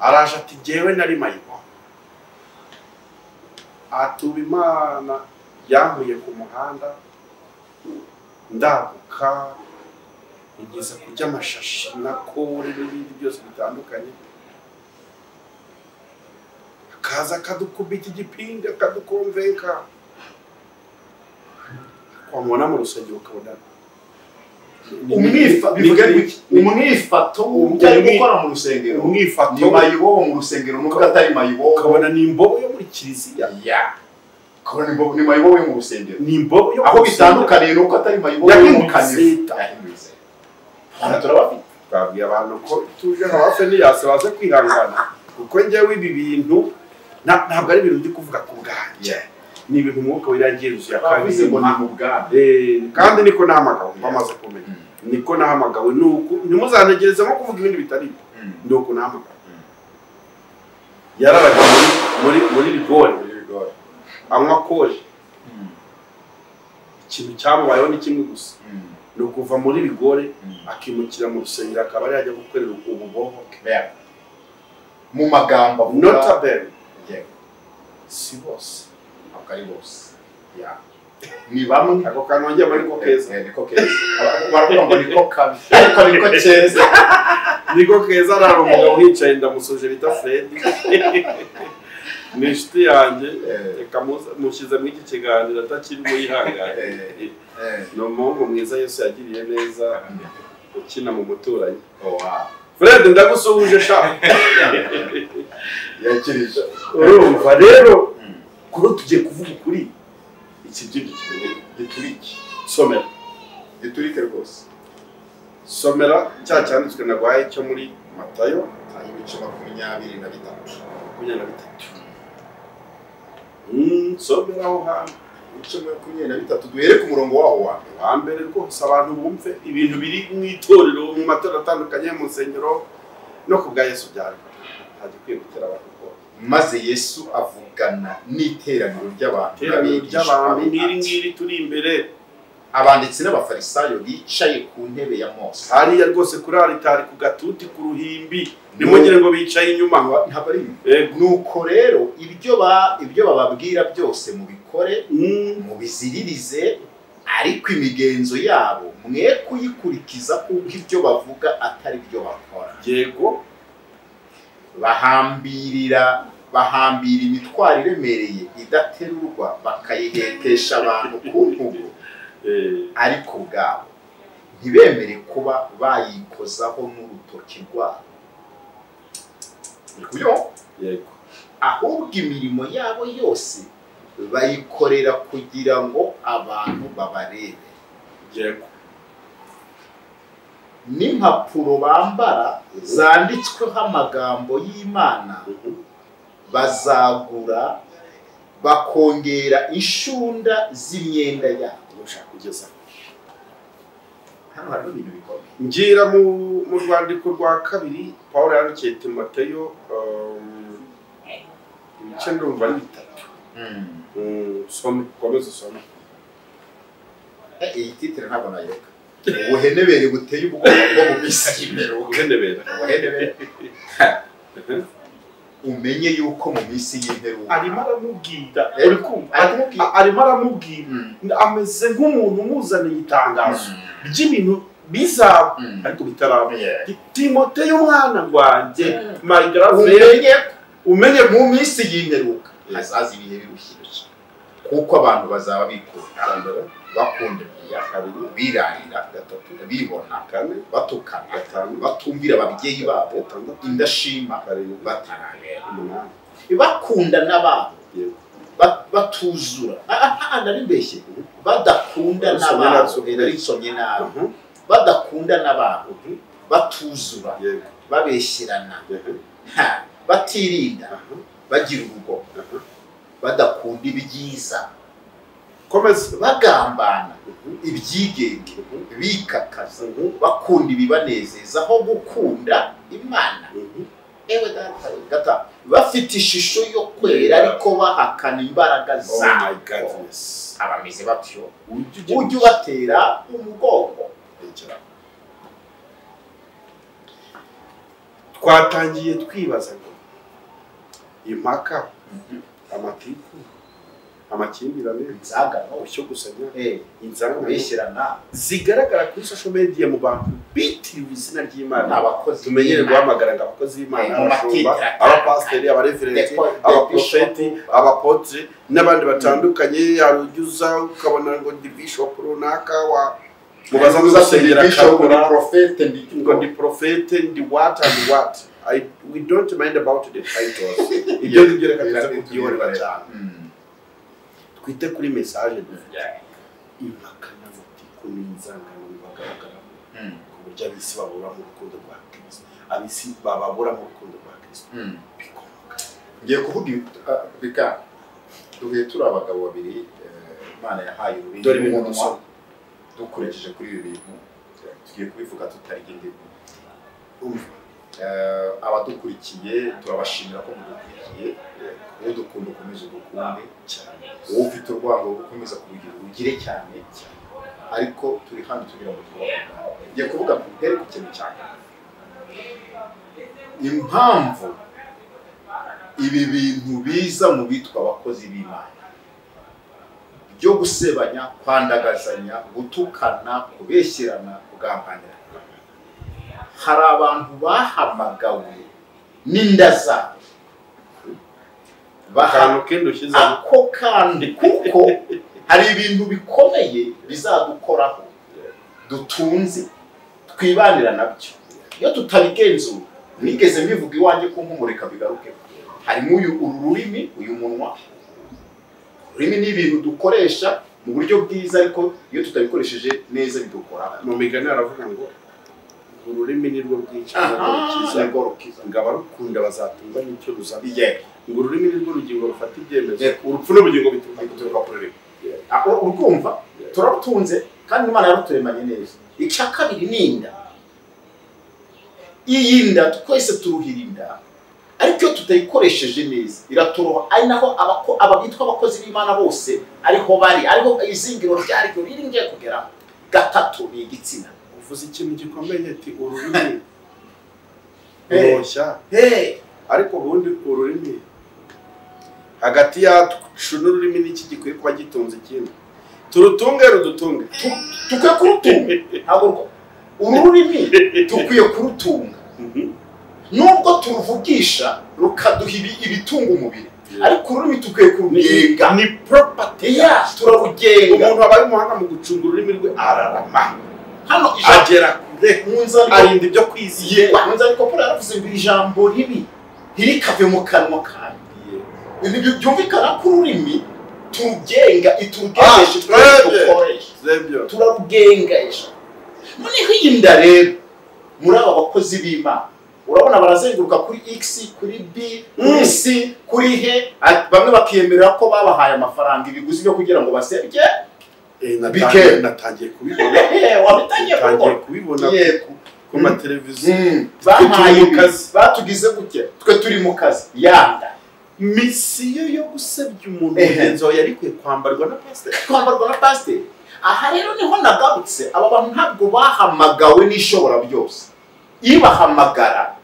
araje ati jyewe nari mayibo, atuba Imana yankuye ku muhanda ndaguka ngeza kurya amashashi na kore n'ibindi byose bitandukanye, akaza akadukubita igipinga akadukomvenka, wamubona mu rusengero ukabona umwifato w'ibyo ari gukora mu rusengero, umwifato ni mayibobo mu rusengero nubwo atari mayibobo, ukabona ni imbobo yo muri kiliziya, ukabona ni mayibobo yo mu rusengero, ni imbobo yo aho bitandukaniye nuko atari mayibobo yo mu kanisa. Hano turabafite, twabwiye abantu ko tuje nka ba Feniyasi baze kwihangana, kuko njyewe ibi bintu ntabwo ari ibintu ndi kuvuga ku bwanjye, ni ibintu umwuka wirangiye akabize ngo ni mu bwami, kandi niko nahamagawe, bamaze kumenya niko nahamagawe, nuko ntimuzantegereze nko kuvuga ibindi bitari byo, nuko nahamagawe. Yararaga muri rigore anywa koje, ikintu cyamubayeho ni kimwe gusa, ni ukuva muri rigore akimukira mu rusengero akaba ari yajya gukorera ububobo mu magambo notabene si bose, ntabwo ari bose, ni bamwe. Ako kantu wongeye muri ko keza, niko keza, baravuga ngo niko kabi ariko niko keza, niko keza. Arara umugabo wicaye ndamusuje bita Fred, ni inshuti yanjye, reka mushyize muri iki kiganiro atakiri muyihangane. Ni umuhungu mwiza Yesu yagiriye neza ukina mu muturanyi. Fred ndagusuhuje sha. Yakirije. Urumva rero kuri tugiye kuvuga ukuri iki byibyo kimenye giturike. Somera. Giturike rwose. Somera cya cyanditswe na Gwaye cyo muri Matayo ibice 23. 23. Somera aho hantu ibice 23 duhere ku murongo waho wa mbere rwose abantu bumve ibintu biri mu itorero mu matorero atandukanye mu nsengero no ku bwa Yesu byari ntagikwiye gutera abantu ubwoba. Maze Yesu avugana n'iteraniro ry'abantu n'iri ngiri turi imbere, abanditsi n'abafarisayo bicaye ku ntebe ya Mose hariya rwose kuri aritari ku gatuti ku ruhimbi, ntimugire ngo bicaye inyuma, ntabwo ari inyuma. Nuko rero ibyo bababwira byose mubikore, mubiziririze, ariko imigenzo yabo mwe kuyikurikiza kuko ibyo bavuga atari byo bakora. Yego, bahambira imitwaro iremereye idaterurwa bakayihekesha abantu ku ntugu, ariko ubwabo ntibemere kuba bayikozaho n'urutoki rwabo. Yego, ahubwo imirimo yabo yose bayikorera kugira ngo abantu babarebe. Yego, n'impapuro bambara zanditsweho amagambo y'Imana bazagura bakongera inshunda z'imyenda yabo. Hano harimo ibintu bikomeye. Ngira mu rwandiko rwa kabiri Pawulo yandikiye Timoteyo ibice ndumva ari 3. Some komeza usome. Iyi titire ntabwo nayireka. Ubuhenebere buteye ubwoba bwo mu minsi y'imperuka. Ubuhenebere. Umenye yuko mu minsi y'imperuka arimo aramubwira, uri kumva arimo aramubwira, ameze nk'umuntu umuzaniye itangazo ry'ibintu bizaba ariko bitaraba. Timoteyo mwana wanjye, my grave, umenye mu minsi y'imperuka hazaza ibihe birushye, kuko abantu bazaba bikunda, bakunda birarira, bibona, batukana, batumvira ababyeyi babo, indashima, batararera, bakunda n'ababo, batuzura. Nari mbeshye, badakunda n'ababo, nari nsomye nabi, badakunda n'ababo, batuzura, babeshyerana, batirinda, bagira urugomo, badakunda ibyiza, bagambana ibyigenge, bikakaza, bakunda ibibanezeza aho gukunda Imana, Ewe data gata bafite ishusho yo kwera ariko bahakana imbaraga zabo. Abameze batyo ujye ubatera umugongo. Twatangiye twibaza ngo impaka, amatiku, amakimbirane, inzangano, gusanya, inzangano, kubeshyerana zigaragara kuri social media mu bantu bitiriwe izina ry'Imana. Abakozi tumenyere guhamagara ngo abakozi b'Imana, abashumba, abapasiteri, abareverenti, abaprofeti, abapotre n'abandi batandukanye. Hari ujya ukabona ngo ndi bishop runaka wa mubaza gusengera akabura prophete ngo ndi prophete ndi what and what. We don't mind about the titles. Ibyo ngibyo reka tuze kubyihorera cyane. Twite kuri message dufite. Impaka n'amatiku n'inzangano bibagaragaramo ku buryo ab'isi babura mu rukundo rwa Kristo, ab'isi bababura mu rukundo rwa Kristo bikomoka. Ngiye kuvuga bika duhuye turi abagabo babiri Imana yahaye ururimi n'umunwa, dukurikije kuri ibi bintu tugiye kubivuga tutarya indimu. Abadukurikiye turabashimira ko mudukurikiye. Udukunda ukomeze udukunde cyane, wowe ufite urwango ukomeza kurugira urugire cyane, ariko turi hano tugira ngo twubake. Ngiye kuvuga mpere ku kintu cyane, impamvu ibi bintu biza mu bitwa abakozi b'Imana byo gusebanya, kwandagazanya, gutukana, kubeshyerana, kugambanira. Hari abantu bahamagawe n'inda zabo ako kandi, kuko hari ibintu bikomeye bizadukoraho dutunze twibanira nabyo iyo tutabigenzura. Nigeze mbivuga iwanjye ko nkumureka bigaruke. Harimo uyu ururimi, uyu munwa. Ururimi ni ibintu dukoresha mu buryo bwiza, ariko iyo tutabikoresheje neza bidukora. Mu migani aravuga ngo ururimi ni rwo rwica nirwo rukiza, ngo abarukunda bazatungwa n'icyo ruzana. Ngo ururimi ni rwo rugingo rufata ibyemezo, urupfu n'ubugingo bituruka ku rurimi. Urumva turarutunze kandi Imana yaruturemanye neza. Icya kabiri ni inda. Iyi nda twese turuhira inda, ariko iyo tutayikoresheje neza iraturoha. Ari naho abitwa abakozi b'Imana bose ariho bari, ariho izingiro ryaryo riri ngiye kugeraho. Gatatu ni igitsina. Uvuze ikintu gikomeye ati ururimi ruroshya, ariko ubundi ururimi hagati yacu n'ururimi n'iki gikwiye kuba gitunze ikindi? Turutunge rudutunge, tukwiye kurutunga. Ntabwo ururimi tukwiye kurutunga, nubwo turuvugisha rukaduha ibitunga umubiri, ariko ururimi tukwiye kurugenga. Ni property yacu, turarugenga. Umuntu aba ari umuhanga mu gucunga ururimi rwe ararama hano agera kure, arinda ibyo kwizigwa. Mu nzandiko Paul yaravuze ngo ijambo ribi ntirikave mu kanwa kawe. Byumvikana ko ururimi turugenga, iturugengesha, dukoresha turarugengesha. Noneho iyi nda rero muri aba bakozi b'Imana urabona barazenguruka kuri X, kuri B, kuri C, kuri H. Bamwe bakiyemerera ko babahaye amafaranga ibiguzi byo kugira ngo basebye. Natangiye kubibona, wabitangiye kubibona ku mateleviziyo. Bahaye batugize gutya, twe turi mu kazi. Yanda misiyo yo gusebya umuntu mugenzi wawe yari ikwiye kwambarwa na pasiteri, kwambarwa na pasiteri. Aha rero niho nagarutse. Aba bantu ntabwo bahamagawe n'ishobora byose. Ibahamagara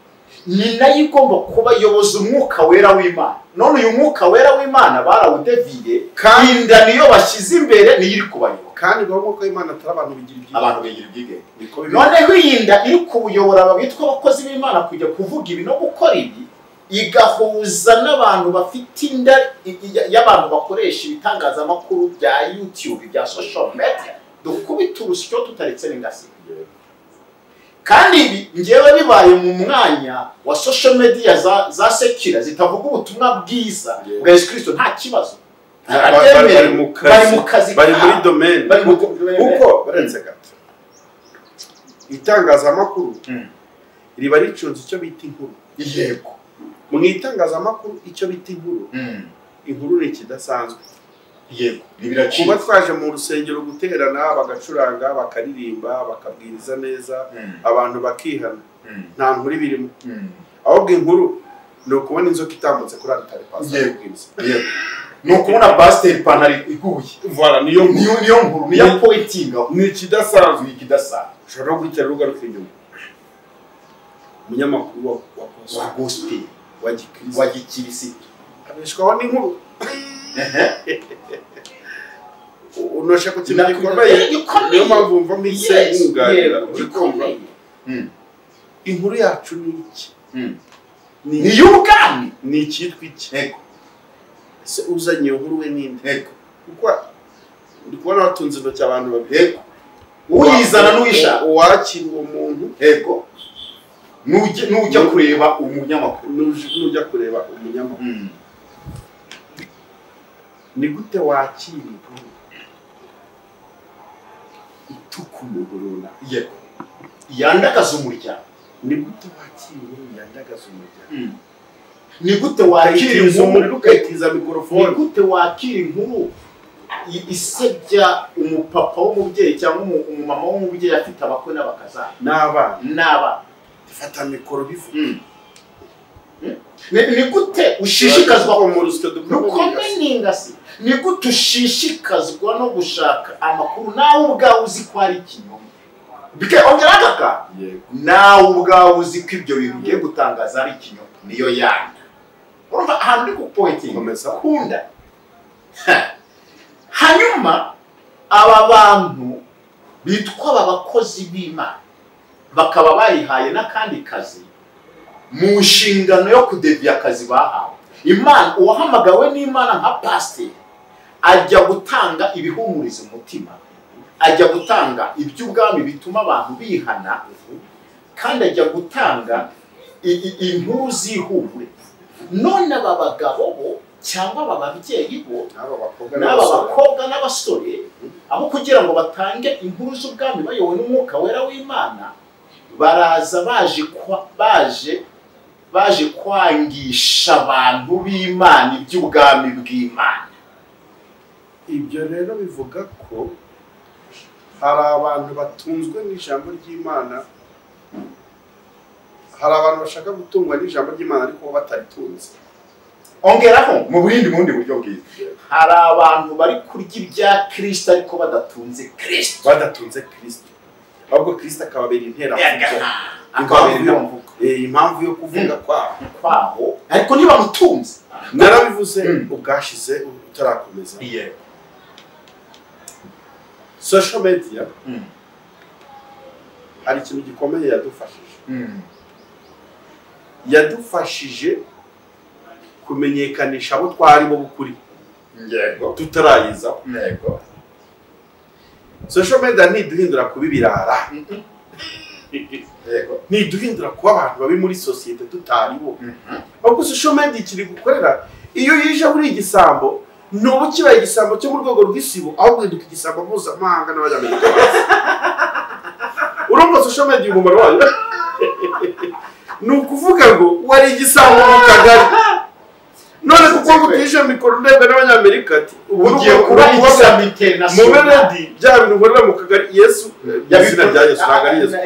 ni nayo igomba kubayoboza umwuka wera w'Imana. None uyu mwuka wera w'Imana barawudeviye, inda niyo bashyize imbere, niyo iri kubayobora. Kandi ngo umwuka w'Imana atari abantu bigira ibyigenge, abantu bigira ibyigenge. Noneho iyi nda iri kubuyobora abitwa abakozi b'Imana kujya kuvuga ibi no gukora ibi, igahuza n'abantu bafite inda y'abantu bakoresha ibitangazamakuru bya YouTube, bya social media. Dukubita urusyo tutaretse n'ingasi. Kandi ibi ngewe bibaye mu mwanya wa social media za sekira zitavuga ubutumwa bwiza bwa Yesu Kristo nta kibazo. Bari mu kazi, bari muri domaine, kuko barenze gato. Itangazamakuru riba ricunze icyo bita inkuru. Yego, mu itangazamakuru icyo bita inkuru, inkuru ni ikidasanzwe. Yego, kuba twaje mu rusengero guterana, bagacuranga, bakaririmba, bakabwiriza neza, abantu bakihana, nta nkuru ibirimo. Ahubwo inkuru ni ukubona inzoka itambutse kuri altari pastor. Yego. Ni ukubona pastor ipantaro iguye. Voilà, niyo nkuru, niyo pointing. Ni ikidasanzwe, Ushobora no guhita ugaruka inyuma. Umunyamakuru wa gospel wa gikirisitu abeshwaho n'inkuru. Unosha ku kintu gikomeye, niyo mpamvu mva mpise nkunganira. Uri kumva inkuru yacu ni iki? Ni iy'ubwami, ni icyitwa iki? Yego. Ese uzanye iyo nkuru we ninde? Yego. Kuko ndi kubona batunze intoki abantu babiri. Yego. Uyizana n'uyishaka, uwakira uwo muntu. Yego. Nujya kureba umunyamakuru, nujya kureba umunyamakuru. Ni gute wakira inkuru ituka umuntu runaka? Yego. Yandagaza umuryango. Ni gute wakira inkuru yandagaza umuryango? Ni gute wakira inkuru ukayitiza mikorofone? Ni gute wakira inkuru isebya umupapa w'umubyeyi cyangwa umumama w'umubyeyi afite abakwe n'abakazana n'abana? Fata mikoro bivuga. Ni gute ushishikazwa ni gute ushishikazwa no gushaka amakuru nawe ubwawe uzi ko ari ikinyoma? Bike ongera akaka. Nawe ubwawe uzi ko ibyo bintu ugiye gutangaza ari ikinyoma, niyo yanda. Urumva ahantu uri gupointing kunda. Hanyuma aba bantu bitwa abakozi b'Imana bakaba bayihaye n'akandi kazi mu nshingano yo kudevya akazi bahawe. Imana, uwahamagawe n'Imana nka pastor ajya gutanga ibihumuriza umutima, ajya gutanga iby'ubwami bituma abantu bihana, kandi ajya gutanga inkuru z'ihumure. None aba bagabo bo cyangwa aba babyeyi bo n'aba bakobwa n'abasore, aho kugira ngo batange inkuru z'ubwami bayobowe n'umwuka wera w'Imana, baraza baje kwangisha abantu b'Imana iby'ubwami bw'Imana. Ibyo rero bivuga ko hari abantu batunzwe n'ijambo ry'Imana, hari abantu bashaka gutungwa n'ijambo ry'Imana ariko bo bataritunze. Ongeraho mu bundi buryo bwiza, hari abantu bari kurya ibya Kristo ariko badatunze Kristo, ahubwo Kristo akababera intera impamvu yo kuvuga kwabo, ariko niba mutunze. Narabivuze ubwashize utarakomeza. Yego. Social media hari ikintu gikomeye yadufashije. Yadufashije kumenyekanisha abo twari bo bukuri. Yego. Tutarayiza. Yego. Social media ntiduhindura kuba ibirara. Yego. Ntiduhindura kuba abantu babi muri societe tutari bo. Ahubwo social media ikiri gukorera iyo yije buri igisambo, nubu kibaye igisambo cyo mu rwego rw'isibo, ahubwo hinduka igisambo mpuzamahanga n'abanyamerika. Urumva social media umumaro wayo? Ni ukuvuga ngo wari igisambo mu kagari, none kuko ngutije mikoro ndebwa n'abanyamerika ati ugiye kuba igisambo international. Mube ready, bya bintu nkorera mu kagari Yesu, izina rya Yesu ntabwo ari Yesu.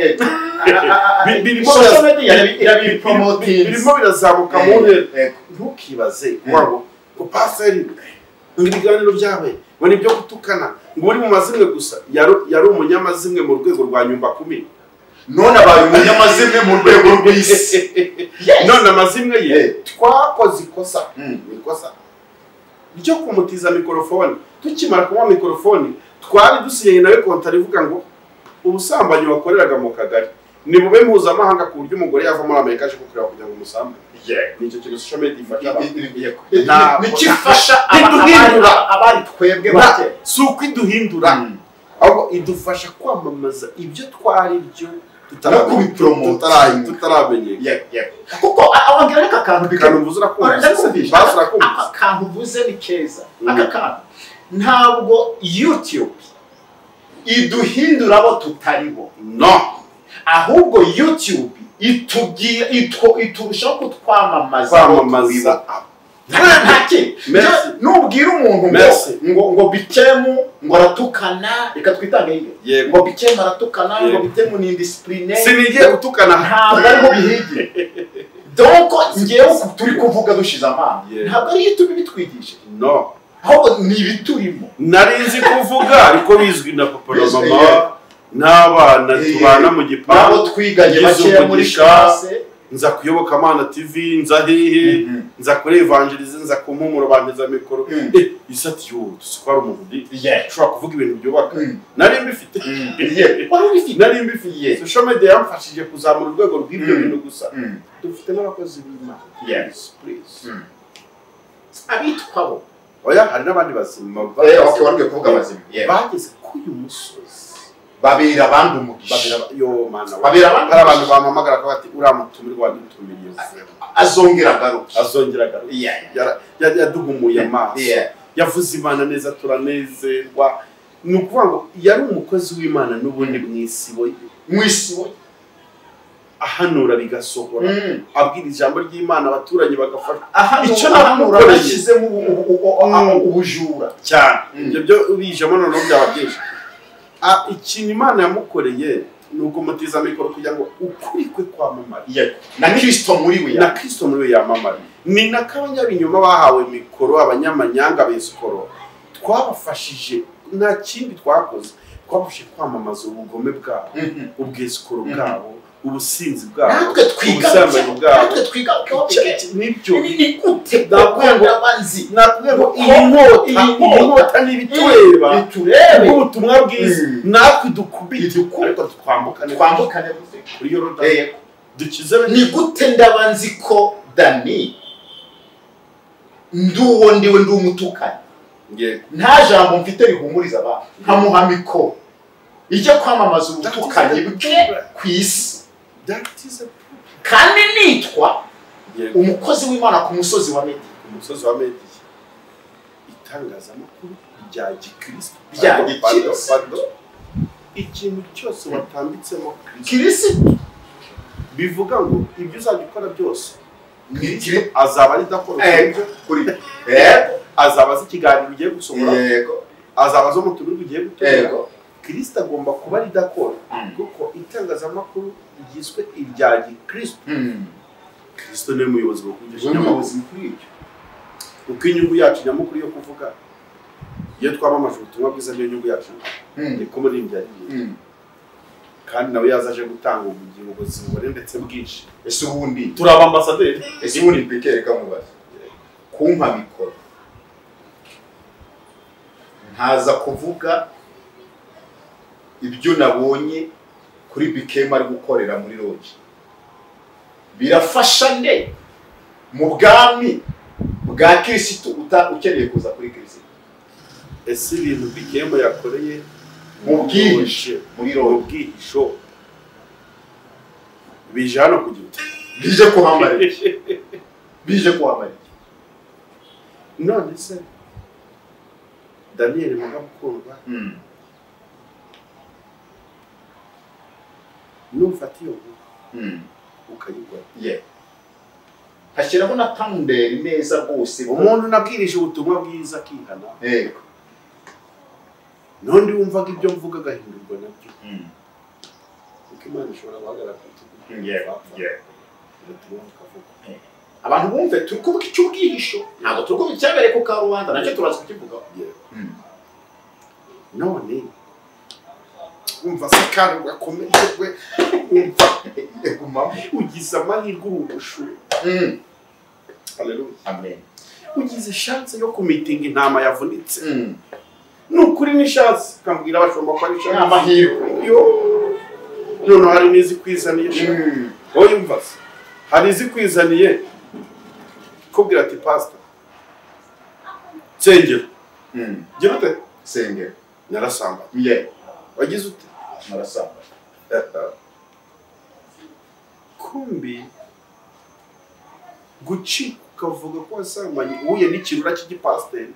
Birimo birazamuka mu ntera. Ntukibaze ngo pastor ngo ibiganiro byawe ngo ni ibyo gutukana, ngo uri mu mazimwe gusa. Yari umunyamazimwe mu rwego rwa nyumba kumi, none abaye umunyamazimwe mu rwego rw'isi. None amazimwe ye twakoze ikosa, ikosa ryo kumutiza mikorofone. Tukimara kumuha mikorofone twari dusinyanye nawe kontari ivuga ngo ubusambanyi wakoreraga mu kagari ni bube mpuzamahanga ku buryo umugore yava muri Amerika aje kukureba kugira ngo umusambe. Nicyo kintu social media ifasha abantu. Nicyo ifasha abari twebwe bake. Si uko iduhindura, ahubwo idufasha kwamamaza ibyo twari byo tutaramenyekana. Kuko ababwira reka akantu kantu urakumva, akantu uvuze ni keza. Aka kantu ntabwo YouTube iduhindura abo tutari bo, no, ahubwo YouTube iturushaho kutwamamaza. Nubwira umuntu ngo Bitemu ngo aratukana, reka twitange iyo ngo Bitemu aratukana, ngo Bitemu ni indiscipline, sinigiye gutukana, ntabwo ariho bihigiye. Donc ngewe turi kuvuga dushize amanga ntabwo ari YouTube bitwigisha, no, ahubwo ni ibiturimo. Nari nzi kuvuga ariko bizwi na papa na mama n'abana tubana mu gipangu, nabo twiganye bakeya muri classe. Nza kuyoboka Mana TV, nza hehe, nza kuri evangelize, nza ku mpumuro banteza mikoro. Isati yo tusukara umuvundi ushobora kuvuga ibintu byubaka. Nari mbifite, nari mbifite. Social media yamfashije kuzamura urwego rw'ibyo bintu gusa. Dufite n'abakozi b'Imana. Yes, please. Abitwa bo. Oya, hari n'abandi bazima. Okay, kuvuga bazima. Bageze kuri uyu musozi babera abandi umugisha. Yo mana, babera abandi. Hari abantu bampamagara ko bati uriya mutumirwa wadutumiriye azongera agaruke, azongera agaruke. Yaduhumuye amaso, yavuze Imana neza turanezerwa. Ni ukuvuga ngo yari umukozi w'Imana n'ubundi mwisibo, mwisibo ahanura bigasohora, abwira ijambo ry'Imana abaturanyi bagafashwa. Icyo nahanura bashyizemo ubujura cyane, ibyo byo ubijemo noneho byaba byinshi. Ikintu Imana yamukoreye ni ukumutiza mikoro kugira ngo ukuri kwe kwamamare, na Kristo muri we, na Kristo muri we yamamare. Ni nako abanyabinyoma bahawe mikoro, abanyamanyanga besikoro, twabafashije. Nta kindi twakoze, twabafashije kwamamaza ubugome bwabo, ubwesikoro bwabo, ubusinzi bwabo, ubusambanyi bwabo. Nibyo nakubwiye ngo iyi nkota ni ibitureba nk'ubutumwa bwiza, natwe dukubite ariko twambukane kuri Yorodani dukize. Ni gute ndabanzi ko Dani nduwo ndiwe ndi umutukanye, nta jambo mfite rihumuriza abantu, nkamuha mikoro ijya kwamamaza ubutukanyi bwe ku isi, kandi nitwa umukozi w'Imana ku musozi wa Media. Umusozi wa Media, itangazamakuru rya gikristo, rya gikristo. Ikintu cyose watambitsemo Kristo bivuga ngo ibyo uzajya ukora byose Kristo azaba ari dakora kuri, azaba azi ikiganiro ugiye gusohora, azaba azi umutumirwa ugiye gutumira. Kristo agomba kuba ari dakora, kuko itangazamakuru ryiswe irya gikristo. Kristo ni umuyobozi mukuru kuri icyo, kuko inyungu yacu nyamukuru yo kuvuga iyo twamamaje ubutumwa bwiza niyo nyungu yacu, niko muri ibyo. Kandi nawe yazaje gutanga ubugingo buzima ndetse bwinshi. Ese ubundi turaba ambasaderi. Ese ubundi bikereka mubaza kumpa mikoro ntaza kuvuga ibyo nabonye kuri Bikema ari gukorera muri lodge, birafasha nde mu bwami bwa Kristo ukeneye kuza kuri Kristo? Ese ibintu Bikema yakoreye mu bwihisho muri lodge, bwihisho bije hano kugira bije kuhamara, bije kuhamara. None se Daniel Mugabukundwa, nufata iyo nkuru ukayikora, hashyiraho na thumbnail neza rwose. Umuntu nabwirije ubutumwa bwiza akihana, n'undi wumvaga ibyo mvuga agahindurwa nabyo, kuko Imana ishobora guhagarara ku bitugu ubutumwa bukavuga. Abantu bumve turi kuvuga icy'ubwihisho, ntabwo turi kuvuga icyabereye ku karubanda, nacyo turaza kukivugaho. None wumva se kandi gakomeye we, wumva ugize amahirwe uri umushumba. Haleluya, amen. Ugize chance yo kumitinga intama yavunitse. Ni ukuri ni chance, ukambwira abashumba ko ari chance, amahirwe. Yo none hari n'izikwizaniye, wowe yumva se hari izikwizaniye kubwira ati pastor nsengero, gira ute sengero, narasambanye. Wagize ute? Narasambanye. Kumbi gucika ukavuga ko wasambanye uhuye n'ikirura cy'igipasiteri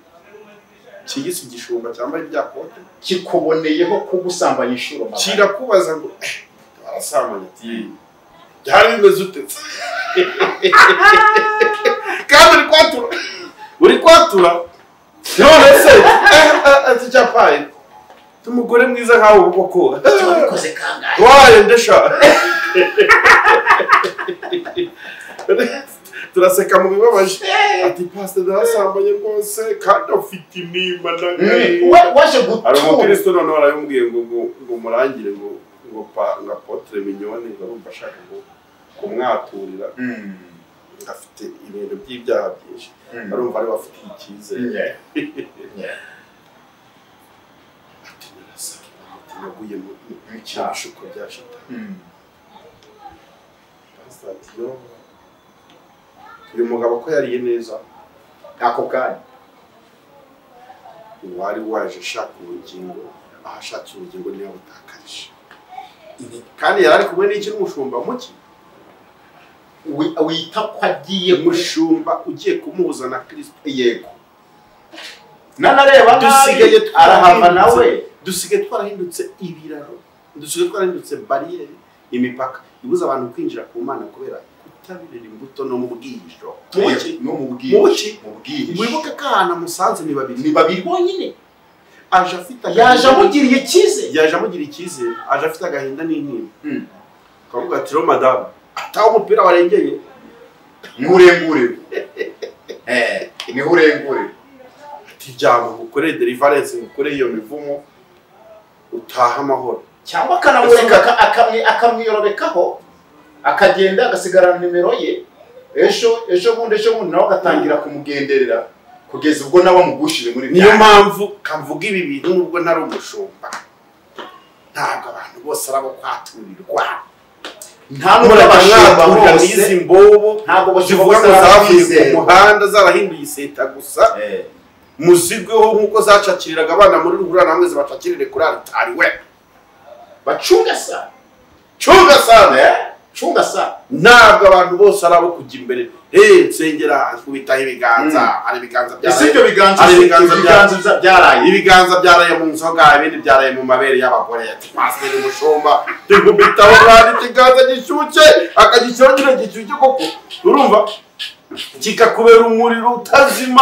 kigise igishumba cyambaye ibya kote, kikuboneyeho kugusambanya inshuro magana, kirakubaza ngo warasambanye, ati byari bimeze ute? Kandi uri kwatura, uri kwatura none se ati cyapaye umugore mwiza nkawe koko wabikoze kangahe? Waye ndesha. Turaseka mu bibabaje. Ati pastor narasambanye rwose kandi afite intimba n'agahinda. Waje gutura. Hari umukristo noneho arayumubwiye ngo ngo murangire ngo ngo pa ngo apotre Mignone ngo arumva ashaka ngo kumwaturira. Afite ibintu by'ibyaha byinshi. Arumva ari bafite icyizere. Ati narasambanye, ati naguye mu bishuko bya shitani. Pastor ati yo uyu mugabo ko yariye neza ako kanya wari waje ashaka ubugingo, aho ashatse ubugingo niyo butakarije. Kandi yari ari kumwe n'iki n'umushumba muki wita ko agiye mushumba ugiye kumuhuza na Kristo. Yego. Nanareba dusigaye arahava nawe, dusigaye twarahindutse ibiraro, dusigaye twarahindutse bariyeri, imipaka ibuza abantu kwinjira ku Mana kubera kutabirira imbuto no mu bwihisho. No mu bwihisho. Mwibuke ko ahantu musanze ni babiri. Ni babiri bonyine. Aje afite yaje amugiriye icyizere. Yaje amugiriye icyizere, aje afite agahinda n'intimba. Akavuga ati "Ro madamu, ataho umupira warengeye." Nkurengure. Ni urengure. Ati jyamo ngukorere deliverance, ngukorere iyo mivumo utaha amahoro. Cyangwa akanamureka akamwiyorobekaho akagenda agasigarana nimero ye, ejo bundi nawe agatangira kumugenderera kugeza ubwo nawe amugushije muri niyo mpamvu kamvuga ibi bintu nubwo ntari umushumba. Ntabwo abantu bose arabo kwaturirwa. Nta nubwo abashumba bose n'izi mbobo ntabwo zivuga ngo zavuye ku muhanda zarahinduye iseta gusa. Muzigweho nkuko zacakiriraga abana muri ruhurura namwe zibacakirire kuri altari we. Bacunga sana. Cunga sana. Cunga sana. Ntabwo abantu bose arabo kujya imbere. Nsengera kubitaho ibiganza, hari ibiganza byaraye. Ese ibyo biganza byaraye. Ibiganza byaraye mu nzoga, ibindi byaraye mu mabere y'abagore. Ati pastor mushumba, tikubitaho kandi ikiganza gishyushye, akagishyiraho kino gishyushye koko. Urumva? Kikakubera umuriro utazima,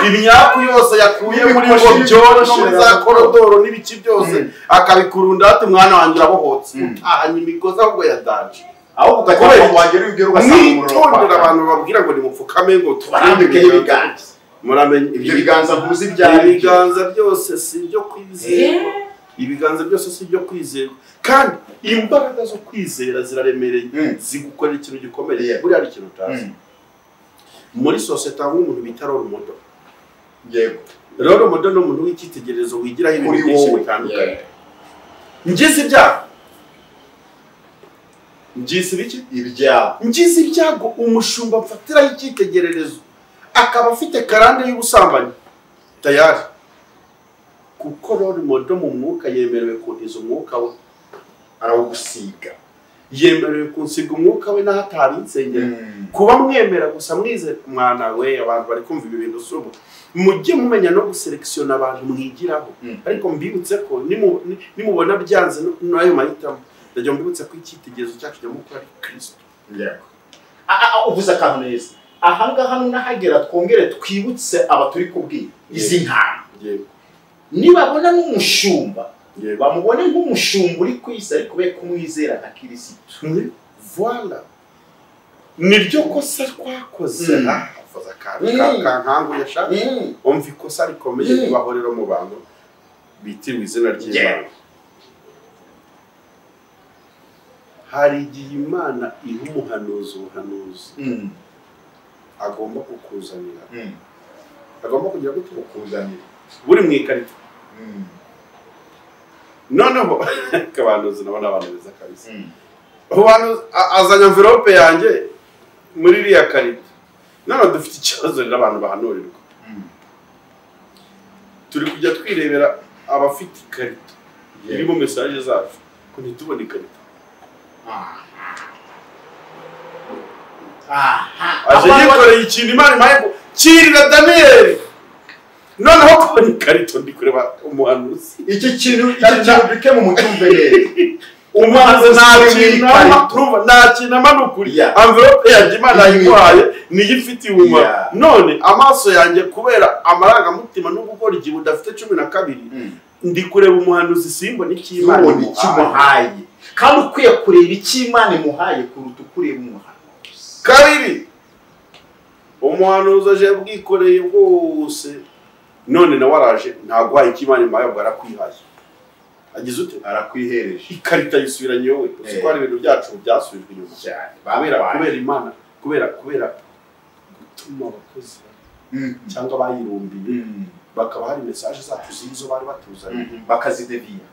imyaku yose yakuye muri ngo byoro no muri za korodoro n'ibiki byose, akabikurunda ati mwana wanjye urabohotse. Utahanye imigozi ahubwo yadanje. Aho ugakomeza wagera ugera ugasanga umuriro waka. Abantu babwira ngo nimupfukame ngo tubarambike ibiganza. Muramenye ibyo biganza mpuzi byari ibiganza byose si ibyo kwizerwa. Ibiganza byose si ibyo kwizerwa. Kandi imbaraga zo kwizera ziraremereye, zigukorera ikintu gikomeye. Buriya ari ikintu utazi. Muri societe aho umuntu bita role model. Yego. Role model ni umuntu w'icyitegererezo wigiraho ibintu byinshi bitandukanye. Ngize ibyago. Ngize ibiki? Ibyago. Ngize ibyago umushumba mfatiraho icyitegererezo akaba afite karande y'ubusambanyi. Tayari. Kuko role model mu mwuka yemerewe kuntiza umwuka we. Arawugusiga. Yemerewe kunsiga umwuka we naho atari insengero. Kuba mwemera gusa mwize mwana we, abantu bari kumva ibi bintu subu. Mujye mumenya no guselektiona abantu mwigiraho. Ariko mbibutse ko nimubona byanze n'ayo mahitamo, ndajya mbibutse ko icyitegererezo cyacu nyamukuru ari Kristo. Yego. Uvuze akantu neza. Aha ngaha nunahagera twongere twibutse aba turi kubwira izi ntama. Yego. Nibabona n'umushumba, bamubone nk'umushumba uri ku isi ariko be kumwizera nka Kristo. Voilà. Niryo kosa twakoze. Avuze akantu kankanguye sha. Umva ikosa rikomeye ribaho rero mu bantu bitiriwe izina ry'Imana. Hari igihe Imana iha umuhanuzi ubuhanuzi agomba kukuzanira. Agomba kugira gute? Kukuzanira. Buri mu ikarito. Noneho kabanuzi nabona abantu beza kabisa. Abantu azanye envelope yanjye muri iriya karito. None dufite ikibazo rero abantu bahanurirwa. Turi kujya twirebera abafite ikarito irimo message zacu ko ntitubone ikarito. Aje yikoreye ikintu Imana impaye ngo kirira Daniel. Noneho kubona ikarito ndi kureba umuhanuzi. Iki kintu bike mu mutumve neza. Umuhanuzi nta kintu amanukuri. Envelope yanjye Imana yayimuhaye niyo ifitiye umumaro. None amaso yanjye kubera amarangamutima no gukora igihe udafite 12 ndi kureba umuhanuzi simbona icyo Imana imuhaye. Kandi ukwiye kureba icyo Imana imuhaye kuruta ukureba umuhanuzi. Kabiri, Umuhanuzi aje yabwikoreye bwose, none nawe araje ntaguhaye icyo Imana imuhaye, ubwo arakwihaye. Agize ute? Arakwihereje. Ikarita yisubiranye wowe. Uzi ko hari ibintu byacu byasubijwe inyuma cyane kubera Imana, kubera gutuma abakozi cyangwa bayirumbiye bakaba hari message zacu z'izo bari batuzanye bakazideviya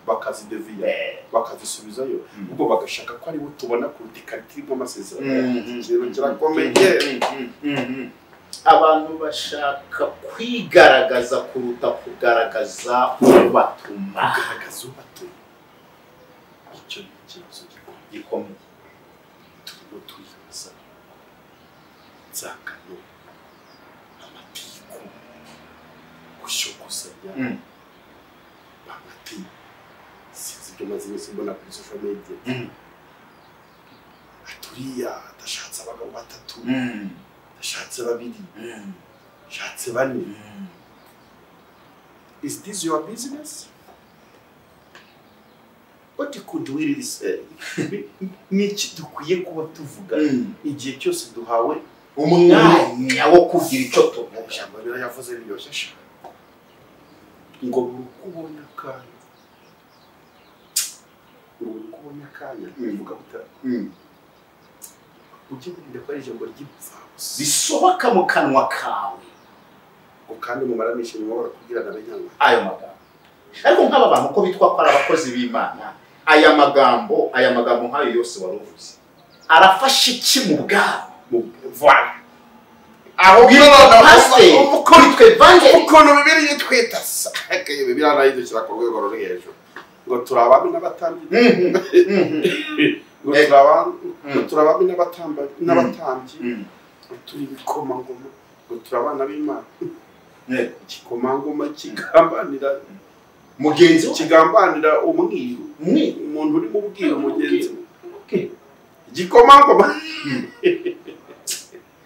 bakazisubizayo, ubwo bagashaka ko ari bo tubona kuruta ikarita irimo amasezerano. Ikintu kirakomeye. Abantu bashaka kwigaragaza kuruta kugaragaza ubatuma. Kugaragaza ubatuma, icyo ni ikibazo gikomeye. Turimo twibaza nzangano, amatiku, gushyogosanya amati. Sinzi ibyo maze iminsi mbona kuri social media. Aturiya adashatse abagabo batatu, ashatse babiri, ashatse bane. Is this your business? What could we really say? Niki dukwiye kuba tuvuga igihe cyose duhawe umwanya wo kugira icyo tuvuga? Ijambo rero yavuze biryoshye sha, ngo buri uko ubonye akanya, buri uko ubonye akanya bivuga gutera. Ujye wirinda ko ari ijambo ry'imfabusa risohoka mu kanwa kawe, ngo kandi mumaramishe nyuma barakubwirana benyanga ayo magambo. Ariko nk'aba bantu uko bitwa ko ari abakozi b'Imana, aya magambo nk'ayo yose wari uvuze arafasha iki mu bwabo? Voilà. Aho ukuntu Bibiliya itwita Bibiliya nayo idushyira ku rwego ruri hejuru, ngo turi abami n'abatambyi, ngo turi abami n'abatambyi, ngo turi ibikomangoma, ngo turi abana b'Imana. Igikomangoma kigambanira mugenzi we, kigambanira umwiru, umuntu urimo ubwira mugenzi we. Igikomangoma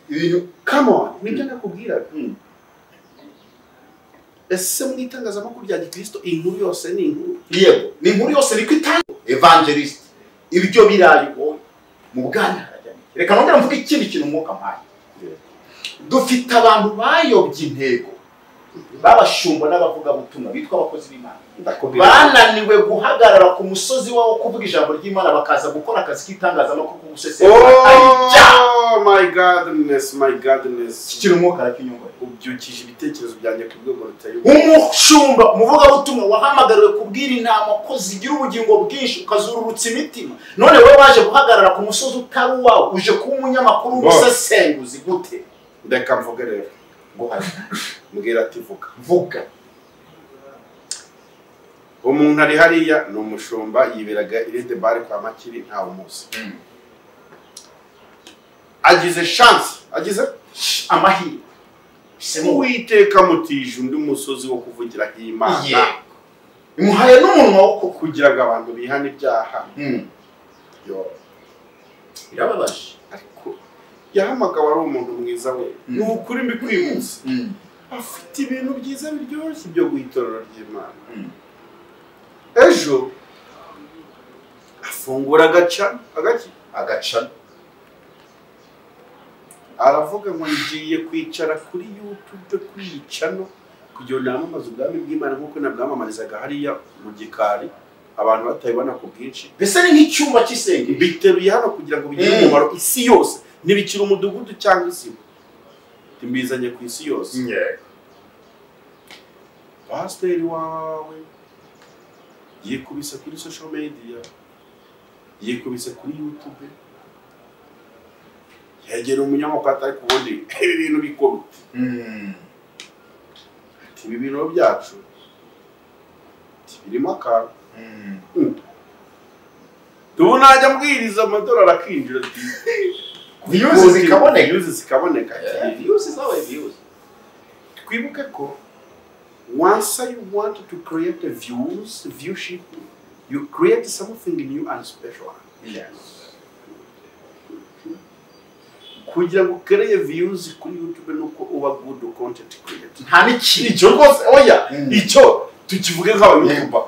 ibintu, come on, nibyo nakubwira. Ese mu itangazamakuru rya Gikristo inkuru yose ni inkuru? Yego, ni inkuru yose niko itanga. Evangelist, ibyo birayi mu bwana. Reka nongere mvuge ikindi kintu umwuka mpaye. Dufite abantu bayobye intego, babashumba n'abavugabutumwa bitwa abakozi b'Imana, bananiwe guhagarara ku musozi wabo kuvuga ijambo ry'Imana, bakaza gukora akazi k'itangazamakuru ko gusesengura. Oh my goodness, my goodness. Kikiri umwuka arakinyongora. Ubyukije ibitekerezo byanjye ku rwego ruteye. Umushumba, umuvugabutumwa wahamagariwe kubwira intama ko zigira ubugingo bwinshi, ukazururutsa imitima, none wowe waje guhagarara ku musozi utari uwawe, uje kuba umunyamakuru w'umusesenguzi gute? Ndeka mvuge rero. Mbwira ati vuga. Vuga. Umuntu ari hariya ni umushumba, yiberaga irinde bare kwa Makiri, ntawe umuzi. Agize chance, agize amahirwe. Uwiteka mutije undi musozi wo kuvugiraho Imana. Imuhaye n'umunwa wo kugira ngo abantu bihane ibyaha. Yo. Birababaje. Ariko yahamagawe ari umuntu mwiza we. Ni ukuri mbikwibutsa. Afite ibintu byiza biryoshye byo guhitorora ry'Imana. Ejo afungura agaca aravuga ngo ngiye kwicara kuri YouTube kuri channel kugira ngo namamaze ubwami bw'Imana nk'uko nabwamamarizaga hariya mu gikari abantu batayibona ku bwinshi. Mbese ni nk'icyumba cy'isengero biteruye hano kugira ngo bigire umumaro isi yose, ntibikiri umudugudu cyangwa isibo, mbizanye ku isi yose. Pasiteri wawe yikubise kuri social media, yikubise kuri YouTube, yegera umunyamakuru atari kubundi ibi bintu bikomeye. Ati ibi bintu byacu birimo akantu. Tubu najya mbwiriza amadolari akinjira ati views zikaboneka, views zikaboneka, views zawe views. Twibuke ko once you want to create a viewership, you create something new and special. Yes. Kugira ngo ukereye views kuri YouTube nuko uba good content creator. Nta n'ikintu icyo rwose, oya, icyo tukivuge nk'aba YouTuber.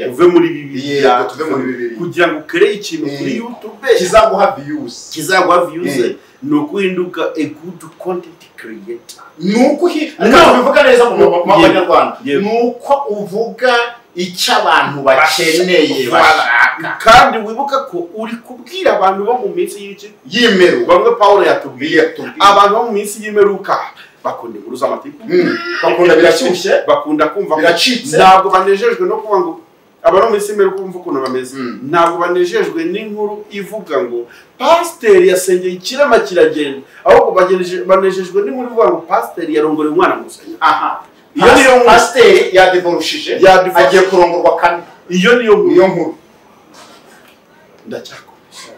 Uve muri Bibiliya, tuve muri Bibiliya kugira ngo ukereye ikintu kuri YouTube kizaguha views. Kizaguha views ni ukuhinduka a good content creator. Nuko ubivuga neza mu Banyarwanda, nuko uvuga icyo abantu bakeneye bashaka. Kandi wibuka ko uri kubwira abantu bo mu minsi y'iki y'imperuka. Bamwe Paulo yatubwiye abantu bo mu minsi y'imperuka bakunda inkuru z'amatiku, bakunda birashyushye, bakunda kumva biracitse. Ntabwo banejejwe no kuvuga ngo abantu mu minsi y'imperuka kumva ukuntu bameze. Ntabwo banejejwe n'inkuru ivuga ngo pasiteri yasengeye ikirema kiragenda, ahubwo banejejwe n'inkuru ivuga ngo pasiteri yarongoreye umwana mu rusengero. Aha, iyo niyo nkuru. Pasiteri yadivorushije, agiye kurongorwa kane. Iyo niyo nkuru. Ndacyakomeje.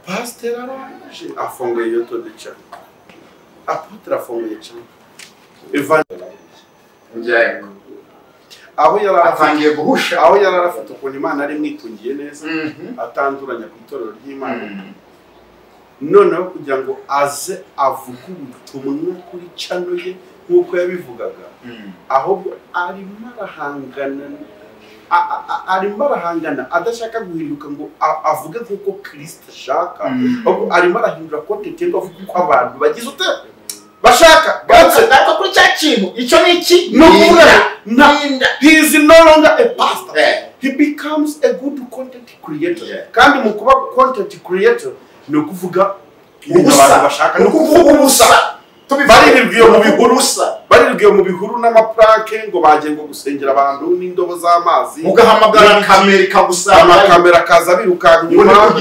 Pasiteri araje afunguye YouTube channel, apotre afunguye channel, Yego. Aho yari atangiye guhusha, aho yari arafite ukuntu Imana ari mwitungiye neza, atanduranya ku itorero ry'Imana. Noneho kugira ngo aze avuge ubutumwa kuri channel ye nk'uko yabivugaga, ahubwo arimo arahangana adashaka guhinduka ngo avuge nk'uko Kristo ashaka, ahubwo arimo arahindura content ngo avuge uko abantu bagize ute bashaka. Garuka kuri cya kintu, icyo ni iki? Ni ukuvuga he is no longer a pastor. He becomes a good content creator. Kandi mu kuba content creator ni ukuvuga ubusa, bashaka, ni ukuvuga ubusa. Baririrwa mu bihuru, baririrwa mu bihuru n'amaplaque ngo bagiye ngo gusengera abantu n'indobo z'amazi, ugahamagara kamera ikagusanga, amakamera akaza birukanka inyuma,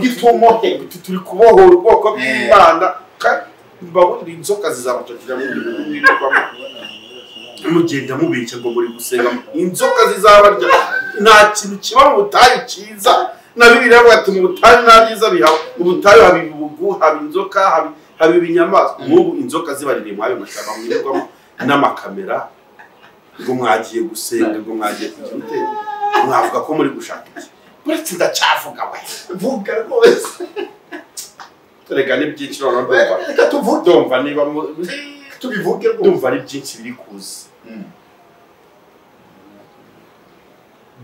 gitumo turi kubohora ubwoko bw'Imana. Mbabonera inzoka zizabatakira mu bihuru mwirirwamo mugenda mubeshya ngo muri gusenga, inzoka zizabarya. Nta kintu kiba mu butayu cyiza. Na Bibiliya iravuga ati mu butayu nta byiza bihaba, mu butayu haba ibibugu, haba inzoka, haba ibinyamaswa. Nk'ubu inzoka zibaririye muri ayo mashyamba mwirirwamo n'amakamera ngo mwagiye gusenga, ngo mwagiye kugira ute, mwavuga ko muri gushaka iki? Uretse ndacyavuga we, vuga rwose. Reka ni byinshi noneho ndumva, reka tuvuge, ndumva niba tubivuge rwose, ndumva ari byinshi biri kuza.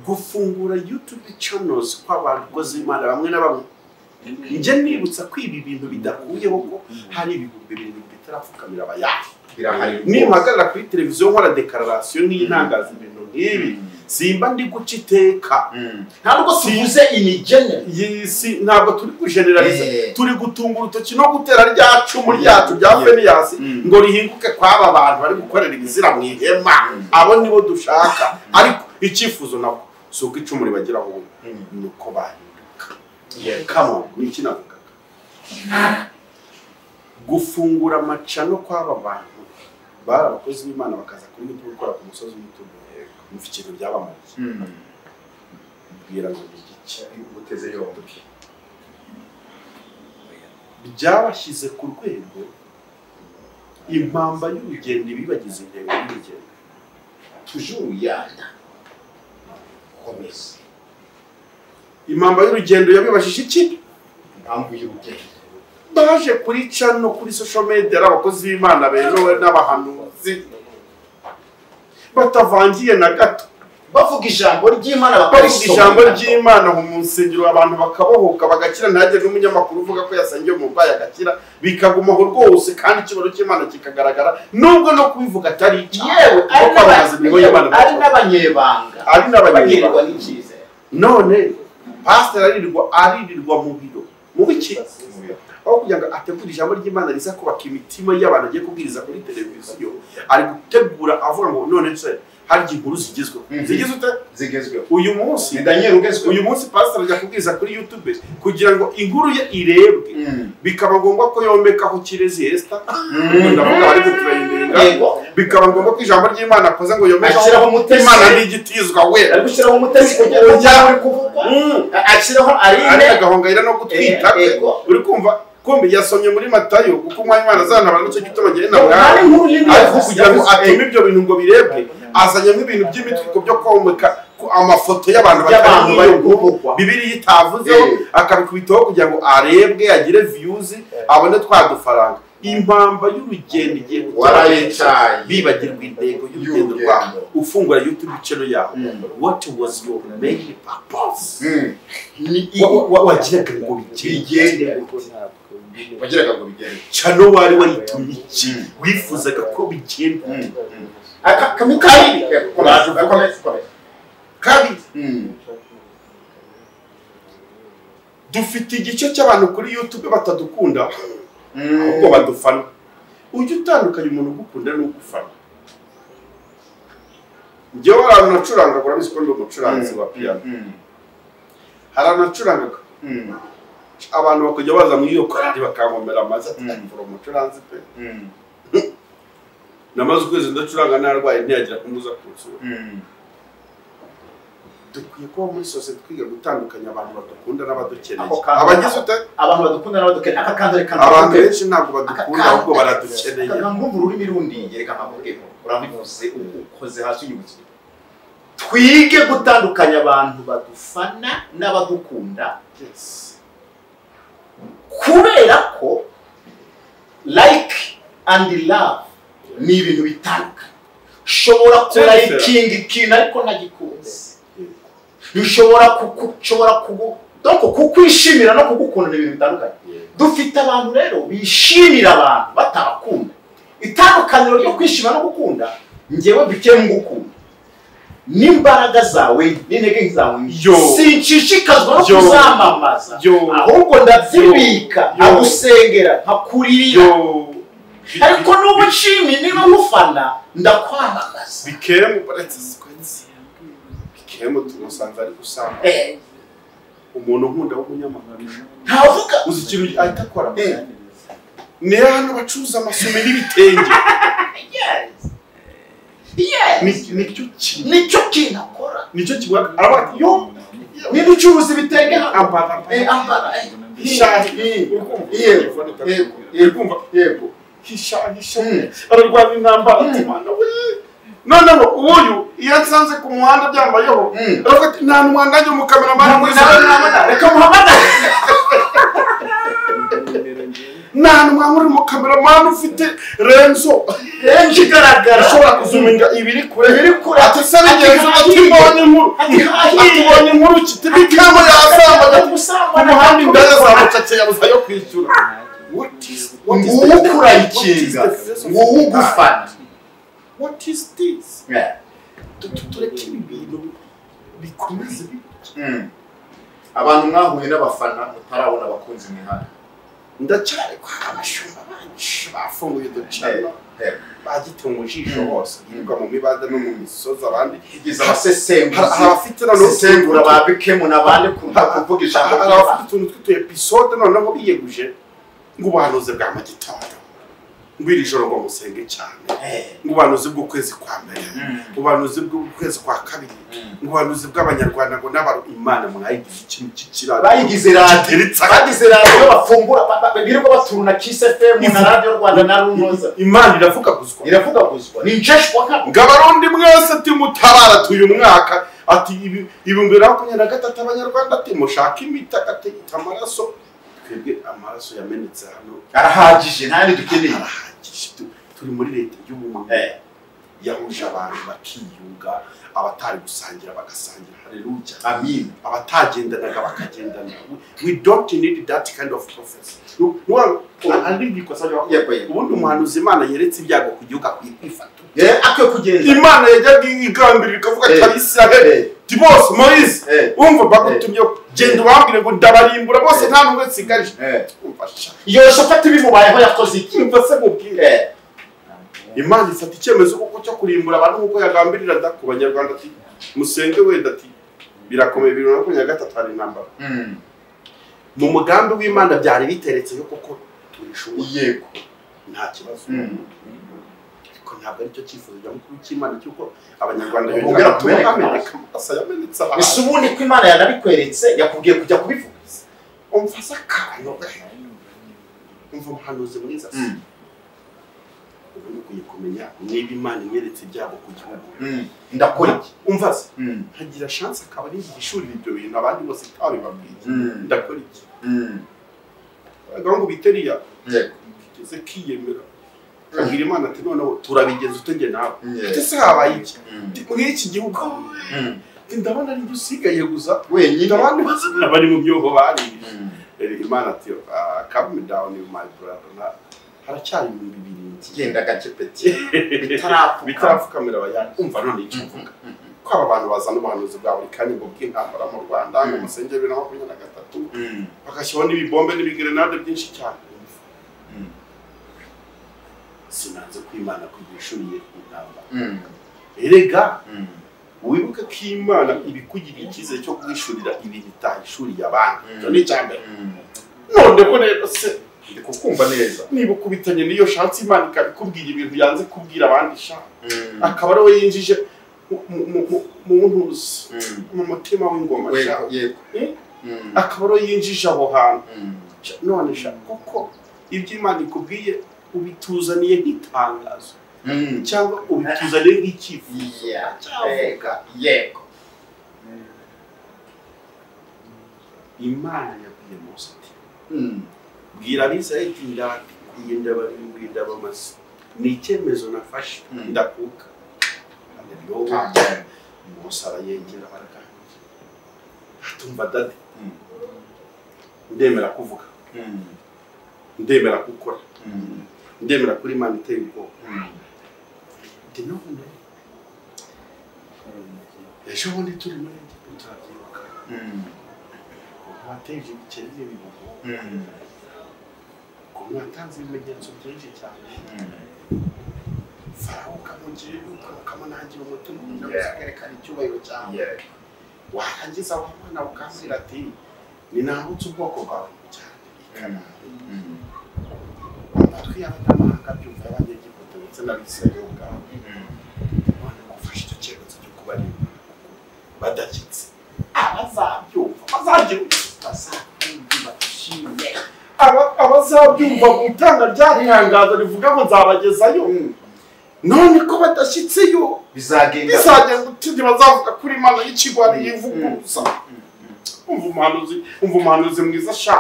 Gufungura YouTube channels kw'abakozi b'Imana bamwe na bamwe, njye nibutsa ko ibi bintu bidakuyeho ko hari 2000 bitarapfukamira abayahi. Nimpagarara kuri televiziyo nkora declaration nk'intangaza ibintu nk'ibi, simba ndi guca iteka. Ntabwo tuvuze imigene, ntabwo turi kugeneraliza, turi gutunga urutoki no gutera rya cumu ryacu rya Feniyasi ngo rihinguke kw'aba bantu bari gukorera ibizira mu ihema. Abo nibo dushaka, ariko icyifuzo nabo si uko icumu ribageraho, ni uko bahinduka. Come on, ni iki navugaga? Gufungura amacano kw'aba bantu bari abakozi b'Imana bakaza kuri YouTube gukora ku musozi w'Imitubu, mufite ikintu byabamariye. Mbwira ngo ni iki? Guteze yombi Byabashyize ku rwego impamba y'urugendo ibibagize intego y'urugendo. Toujours yanda komeza. Impamba y'urugendo yabibashije iki? Impamvu y'urugendo. Baje kuri channel kuri social media ari abakozi b'Imana bemewe n'abahanuzi batavangiye na gato, bavuga ijambo ry'Imana, bavuga ijambo ry'Imana mu nsengero, abantu bakabohoka bagakira, ntihagire n'umunyamakuru uvuga ko yasengeye umurwayi agakira, bikagumaho rwose, kandi icyubahiro cy'Imana kikagaragara, nubwo no kubivuga atari icyaha. Yewe, ari n'abanyebanga, ari n'abanyebanga n'icyizere. None pasiteri aririrwa mu biro mu biki, aho kugira ngo ategure ijambo ry'Imana riza kubaka imitima y'abantu agiye kubwiriza kuri televiziyo, ari gutegura avuga ngo none se hari inkuru zigezweho, zigeze ute? Zigezweho uyu munsi ni Daniel ugezweho. Uyu munsi pastor ajya kubwiriza kuri YouTube kugira ngo inkuru ye irebwe, bikaba ngombwa ko yomekaho Kirezi Esther, ndavuga bari gutraininga, bikaba ngombwa ko ijambo ry'Imana akoze ngo yomekaho Imana n'igitizwa we, ari gushyiraho umutesi kugira ngo ujye kuvugwa, ashyiraho Aline agahongayira no gutwita, uri kumva kumbi yasomye muri Matayo kuko umwanya Imana azantabara, nicyo gituma ngere na mwari, ariko kugira ngo atume ibyo bintu ngo birebwe, azanyemo ibintu by'imitwiko byo komeka amafoto y'abantu batari kuvugwa, Bibiliya itavuzeho, akabikubitaho kugira ngo arebwe, agire views, abone twa dufaranga. Impamba y'urugendo igiye Warayitaye. Bibagirwa intego y'urugendo rwabo. Ufungura YouTube channel yawe, what was your main purpose? Wagiraga ngo bigende, wagiraga ngo bigende. Channel wari waritumye iki? Wifuzaga ko bigenda? Kabiri, dufite igice cy'abantu kuri YouTube batadukunda ahubwo badufana. Ujye utandukanya umuntu ugukunda n'ugufana. Njyewe hari ahantu nacurangaga, urabizi ko ndi umucuranzi wa piano. Hari ahantu nacurangaga, abantu bakajya baza muri iyo korali bakankomera amashyi, ati mvura umucuranzi pe. Namaze ukwezi ndacuranga narwaye, ntiyagira kumuza kunsura. Dukwiye kuba muri sosiyete twiga gutandukanya abantu badukunda n'abadukeneye. Abagize ute? Abantu badukunda n'abadukeneye. Aka kantu reka abantu benshi ntabwo badukunda ahubwo baradukeneye. Aka kantu ururimi rundi reka nkavugeho. Urabivuze ukoze hasi unyibutse. Twige gutandukanya abantu badufana n'abadukunda. Yes. Kubera ko like and love ni ibintu bitandukanye. Ushobora kurayikinga ikintu ariko ntagikunze. Ushobora kukwishimira no kugukunda ni ibintu bitandukanye. Dufite abantu rero bishimira abantu batabakunda. Itandukaniro ryo kwishima no gukunda, njyewe bike mu gukunda n'imbaraga zawe n'intege zawe, sinshishikazwa no kuzamamaza, ahubwo ndabyibika, agusengera, nkakuririra. Ariko n'ubu nshimye niba ngufana ndakwamamaza. Bikemu baretse sequence. Bikemu tumusanze ari gusamba. Umuntu nkunda w'umunyamahanga ntavuga, uzi ikintu ahita akora. Ni hano bacuruza amasume n'ibitenge. Yes. Yes. Nicyo kintu akora. Nicyo kintu aravuga ati yo niba ucuruza ibitenge ambara ambara ishati. Yego. Yego. Yego. Hisha ararwana intambara ati mana we. Noneho uyu iyo nsanze ku muhanda byambayeho aravuga ati nta mwanda njye umukameramani mwiza, reka muhamagare. Nta mwanda uri umukameramani ufite renzo igaragara ushobora kuzuminga ibiri kure, ati se bigenze ati mbonye inkuru, ati mbonye inkuru kitibikamo yasambaga ku muhanda, indaya zamucakiye yabuze ayo kwishyura. Nguwo kurayikinga, nguwo ugufana. What is this? Tureke ibi bintu bikomeze. Abantu mwahuye n'abafana mutarabona abakunzi mwihana. Ndacyari kwa abashumba benshi bafunguye uducano bagitunga ijisho hose, birirwa mu mibanda no mu misozi, abandi igeza abasesenguzi, hari abafite noneho sesengura ba Bikemu n'abandi kuruta kuvuga ijambo. Hari abafite utuntu tw'utu episode noneho biyeguje ngo ubuhanuzi bwa mu gitondo, ngo iri joro ngo musenge cyane, ngo ubuhanuzi bw'ukwezi kwa mbere, ubuhanuzi bw'ukwezi kwa kabiri, ngo ubuhanuzi bw'abanyarwanda, ngo n'abantu Imana mwayigize ikintu cy'ikiraro, bayigize radiyo, bagize radiyo bafungura birirwa baturuna Kiss FM na Radio Rwanda na Runoza. Imana iravugaguzwa, iravugaguzwa ni njeshwa nka ngo abarundi mwese timutabara tuyu mwaka, ati 2023 abanyarwanda ati mushaka imitaka, ati amaraso. Twebwe amaraso yamenetse hano arahagije, nta yandi dukeneye, arahagije. Turi muri leta y'ubumwe yahuje abantu bakiyunga, abatari gusangira bagasangira. Haleluya, amin. Abatagendanaga bakagendana. We don't need that kind of prophecy. Ubundi umuhanuzi Imana yeretse ibyago ku gihugu akwiye kwifata, akwiye kugenza. Imana yajyaga igambirira ikavuga ati Abisirayeli ti bose Moise umva bagutumye genda ubambwire ngo ndabarimbura bose nta n'umwe nsigaje. Yoshafati bimubayeho yakoze iki? Umva se mubwire, Imana ifata icyemezo kuko cyo kurimbura abantu nkuko yagambirira da ku banyarwanda ati musenge wenda ati birakomeye 2023 hari intambara. Mu mugambi w'Imana byari biteretse yo koko turishoboye. Yego, nta kibazo. Ariko ntabwo aricyo cyifuzo nyamukuru cy'Imana cy'uko abanyarwanda bongera kumeneka amaraso yamenetse ahantu. Ese ubundi ko Imana yanabikweretse yakubwiye kujya kubivuga? Umva se akantu, umva umuhanuzi mwiza se. Ubundi ukwiye kumenya niba Imana inyeretse ibyago ku gihugu ndakora iki? Umva se nkagira chance akaba ari igishuri ibyo bintu abandi bose itabibabwiye, ndakora iki? Agahungu biteriya Yego. kigeze kiyemera kabwira Imana ati noneho turabigenza utenge nawe ati se habaye iki muri iki gihugu ndabona ari usigaye gusa wenyine abandi bari mu byobo bari Imana ati calm down my brother haracyari ibintu bibiri kigenda gace peti bitarapfukamira abayani umva none icyo mvuga ko aba bantu bazana ubuhanuzi bwa buri kanya ngo bw'intambara mu Rwanda ngo musenge 2023 bagashyiraho n'ibibombe n'ibigerenade byinshi cyane sinanze ko Imana kwigishuriye intambara erega wibuke ko Imana ibikugiriye icyizere cyo kwishurira ibintu itahishuriye abandi icyo ni icya mbere none ko rero se ndi kukumva neza niba ukubitanye n'iyo shansi Imana ikabikubwira ibintu yanze kubwira abandi sha akaba ari we yinjije mu ntuzi mu mutima w'ingoma sha akaba ari we yinjije aho hantu none sha koko ibyo Imana ikubwiye ubituzaniye nk'itangazo cyangwa ubituzaniye nk'icyifuzo cyavuga yego Imana yabwiye Mose ati bwira Abisirayeli ati ndabatiye ndabarimbuye ndabamaze ni icyemezo nafashe ndakuka haleluya Mose arayegera baraganira atumva dade ndemera kuvuga ndemera gukora ndemera kuri Imana iteye ubwoba ndi none ejo bundi turi muri Egiputa turabyibuka wateje ibikeri n'ibibugu ukuntu watanze ibimenyetso byinshi cyane Farawo ukamugira ukamunangira umutima kugira ngo uzerekane icyubahiro cyawe warangiza wa mwana ukambwira ati ninambutse ubwoko bwawe cyane i Kanani amatwi y'abanyamahanga abyumva y'abanyegiputa ndetse n'Abisirayeli ubwabo none gufashe icyo cyemezo cyo kubarimbura badashyitse abazabyumva bazagira bazabyumva abazabyumva gutanga rya tangazo rivuga ngo nzabagezayo none ko badashyitseyo bizagenda uti bazavuga kuri Imana y'ikigwari yivuguruza umva umuhanuzi mwiza sha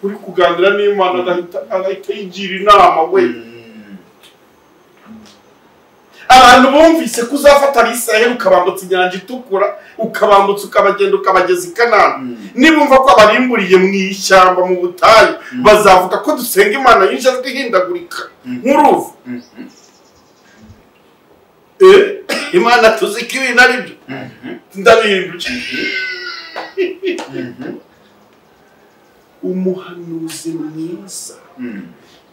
uri kuganira n'Imana agahita yigira inama we abantu bumvise ko uzafata Abisirayeli ukabambutsa inyanja itukura ukabambutsa ukabagenda ukabageza i Kanani nibumva ko abarimburiye mu ishyamba mu butayu bazavuga ko dusenga Imana y'injajwe ihindagurika nk'uruvu Imana tuzi ko ibintu ari byo ndabihinduje umuhanuzi mwiza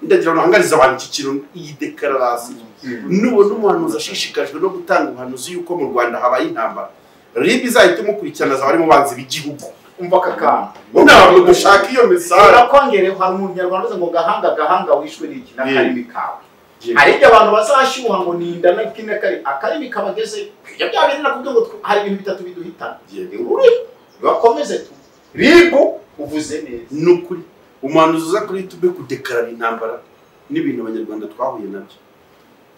ndagira ngo ntangarize abantu iki kintu iyi dekararasiyo nubona umuhanuzi ashishikajwe no gutanga ubuhanuzi yuko mu Rwanda habaye intambara RIB izahita imukurikirana azaba ari mu banzi b'igihugu umva aka kantu ntabwo dushaka iyo misara urakongere hari umunyarwanda uvuze ngo gahanga gahanga wishwe n'iki n'akarimi kawe hari ibyo abantu bazashyuha ngo ni inda n'akari akarimi kabageze ibyo bya bintu nakubwiye ngo hari ibintu bitatu biduhitana ururimi bakomeze tu RIB uvuze neza ni ukuri umuhanuzi uza kuri YouTube kudekarara intambara n'ibintu abanyarwanda twahuye nabyo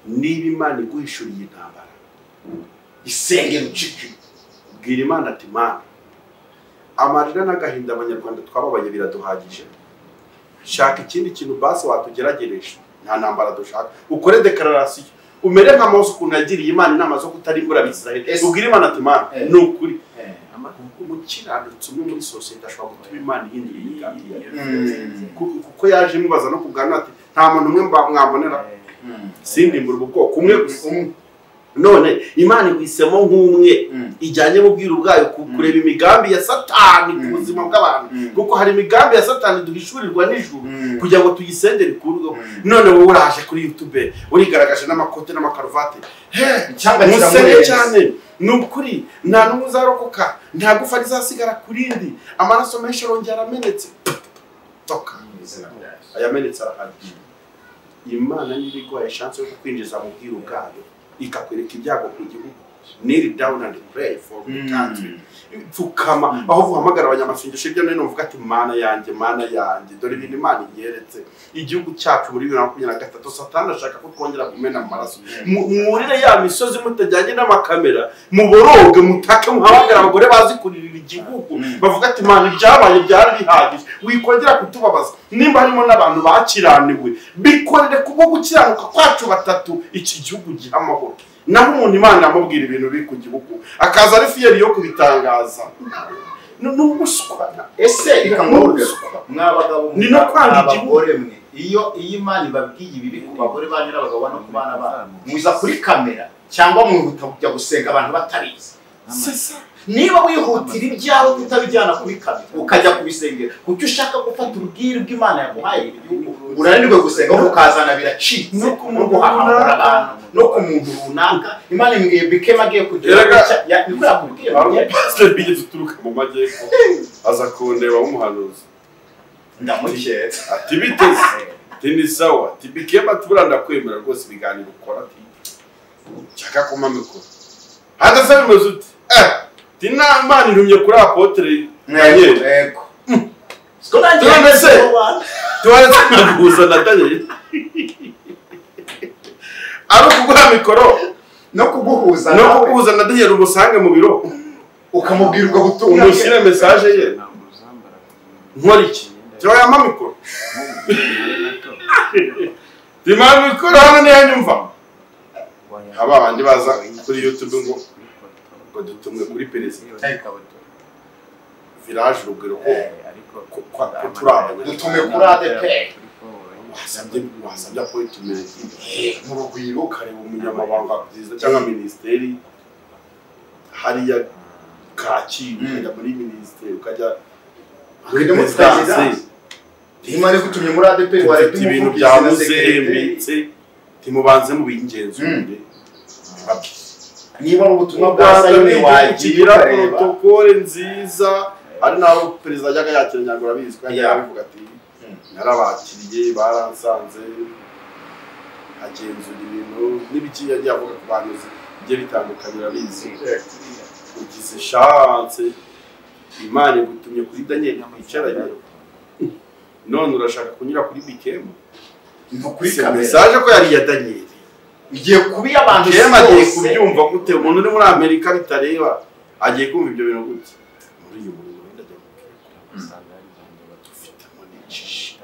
niba Imana iguhishuriye intambara isenge ruciki bwira Imana ati Mana amarira n'agahinda abanyarwanda twababaye biraduhagije shaka ikindi kintu basi watugerageresha nta ntambara dushaka ukore dekararasiyo umere nka Mose ukuntu yagiriye Imana inama zo kutarimbura Abisirayeli ubwira Imana ati Mana ni ukuri umukiranutsi umwe muri sosiyete ashobora gutuma Imana ihindura imigambi yayo kuko yaje imubaza no kuganira ati nta muntu umwe mwambonera sindimbura ubu bwoko umwe gusa none Imana igwisemo nk'umwe ijyanye mu bwiru bwayo kureba imigambi ya Satani ku buzima bw'abantu kuko hari imigambi ya Satani duhishurirwa nijoro kugira ngo tuyisengere ikurweho none wowe uraje kuri YouTube urigaragaje n'amakote n'amakaruvati musenge cyane ni ukuri nta n'umwe uzarokoka nta gufa rizasigara ku rindi amaraso menshi arongera aramenetse toka ayamenetse arahagije Imana niba iguhaye chance yo kukwinjiza mu bwiru bwayo ikakwereka ibyago ku gihugu kneel down and pray for the country pfukama aho uhamagara abanyamasengesho hirya no hino uvuga ati Mana yanjye, Mana yanjye, dore ibintu Imana inyeretse. Igihugu cyacu muri 2023 Satani ashaka ko twongera kumena amaraso. Mwurire ya misozi mutajyanye n'amakamera, muboroge, mutake, muhamagara abagore bazi kuririra igihugu, bavuga ati Mana ibyabaye byari bihagije, wikongera kutubabaza. Nimba harimo n'abantu bakiraniwe, bikorere kubwo gukiranuka kwacu batatu, iki gihugu giha amahoro. Naho umuntu Imana amubwira ibintu biri ku gihugu akaza ari fiyeri yo kubitangaza, n'ubuswa. Ese reka mwabagabo ni no kwanga abagore mwe, iyo Imana ibabwiye ibibi ku bagore banyu n'abagabo no ku bana banyu, muza kuri kamera cyangwa mwihuta kujya gusenga abantu batabizi. Niba wihutira ibyawe kutabijyana kuri kamera ukajya kubisengera, kuki ushaka gufata ubwira bw'Imana yaguhaye igihugu urananirwe gusenga ukazana biracitse no guhahamura abantu no ku muntu runaka. Imana imbwiye bikema agiye kugira niko yakubwiye. Pastor bigeze uturuka mu majyepfo aza kundeba w'umuhanuzi, ndamuketse ati biteze ati ni sawa, ati bikema tubura ndakwemera rwose ibiganiro ukora, ati nshaka kumpa mikoro hadaze bimeze ute? Tina Imana irumye kuri apotre Daniel. Yego. Siko nanjye se tuwaretse kuguza na Daniel. Ari kuguha mikoro no kuguhuza no kuguhuza na Daniel, umusange mu biro ukamubwira ubwo butumwa, umushyire message ye. Nkora iki? Cyo yampa mikoro. Tima mikoro hano ni yanyumva. Aba bandi baza kuri YouTube ngo dutumwe kuri perezida village Rugwiro ko turabanye, dutumwe kuri ADP. Wasabye appointment mu Rugwiro, kareba umunyamabanga perezida cyangwa ministeri hariya Kacyiru, ukajya muri ministeri, ukajya kuri perezidansi. Imana igutumye muri ADP wareba ibintu byamuzembitse, timubanze mu bingenzure. Niba ari ubutumwa bwa Sayoni wagira protokole nziza, ari naho perezida ajyaga yakira nyango urabizi ko yajyaga abivuga ati narabakiriye baransanze, agenzura ibintu n'ibiki yagiye avuga ku bantu bigiye bitandukanye urabizi. Ugize chance Imana igutumye kuri Daniel twicaranye, none urashaka kunyura kuri Bikemu no kuri kamera. Message ko yari ya Daniel igiye kubi abantu agiye kubyumva gute? Umuntu uri muri Amerika bitareba agiye kumva ibyo bintu gute? Muri uyu murimo wenda ajya kubwira dufitemo n'injiji.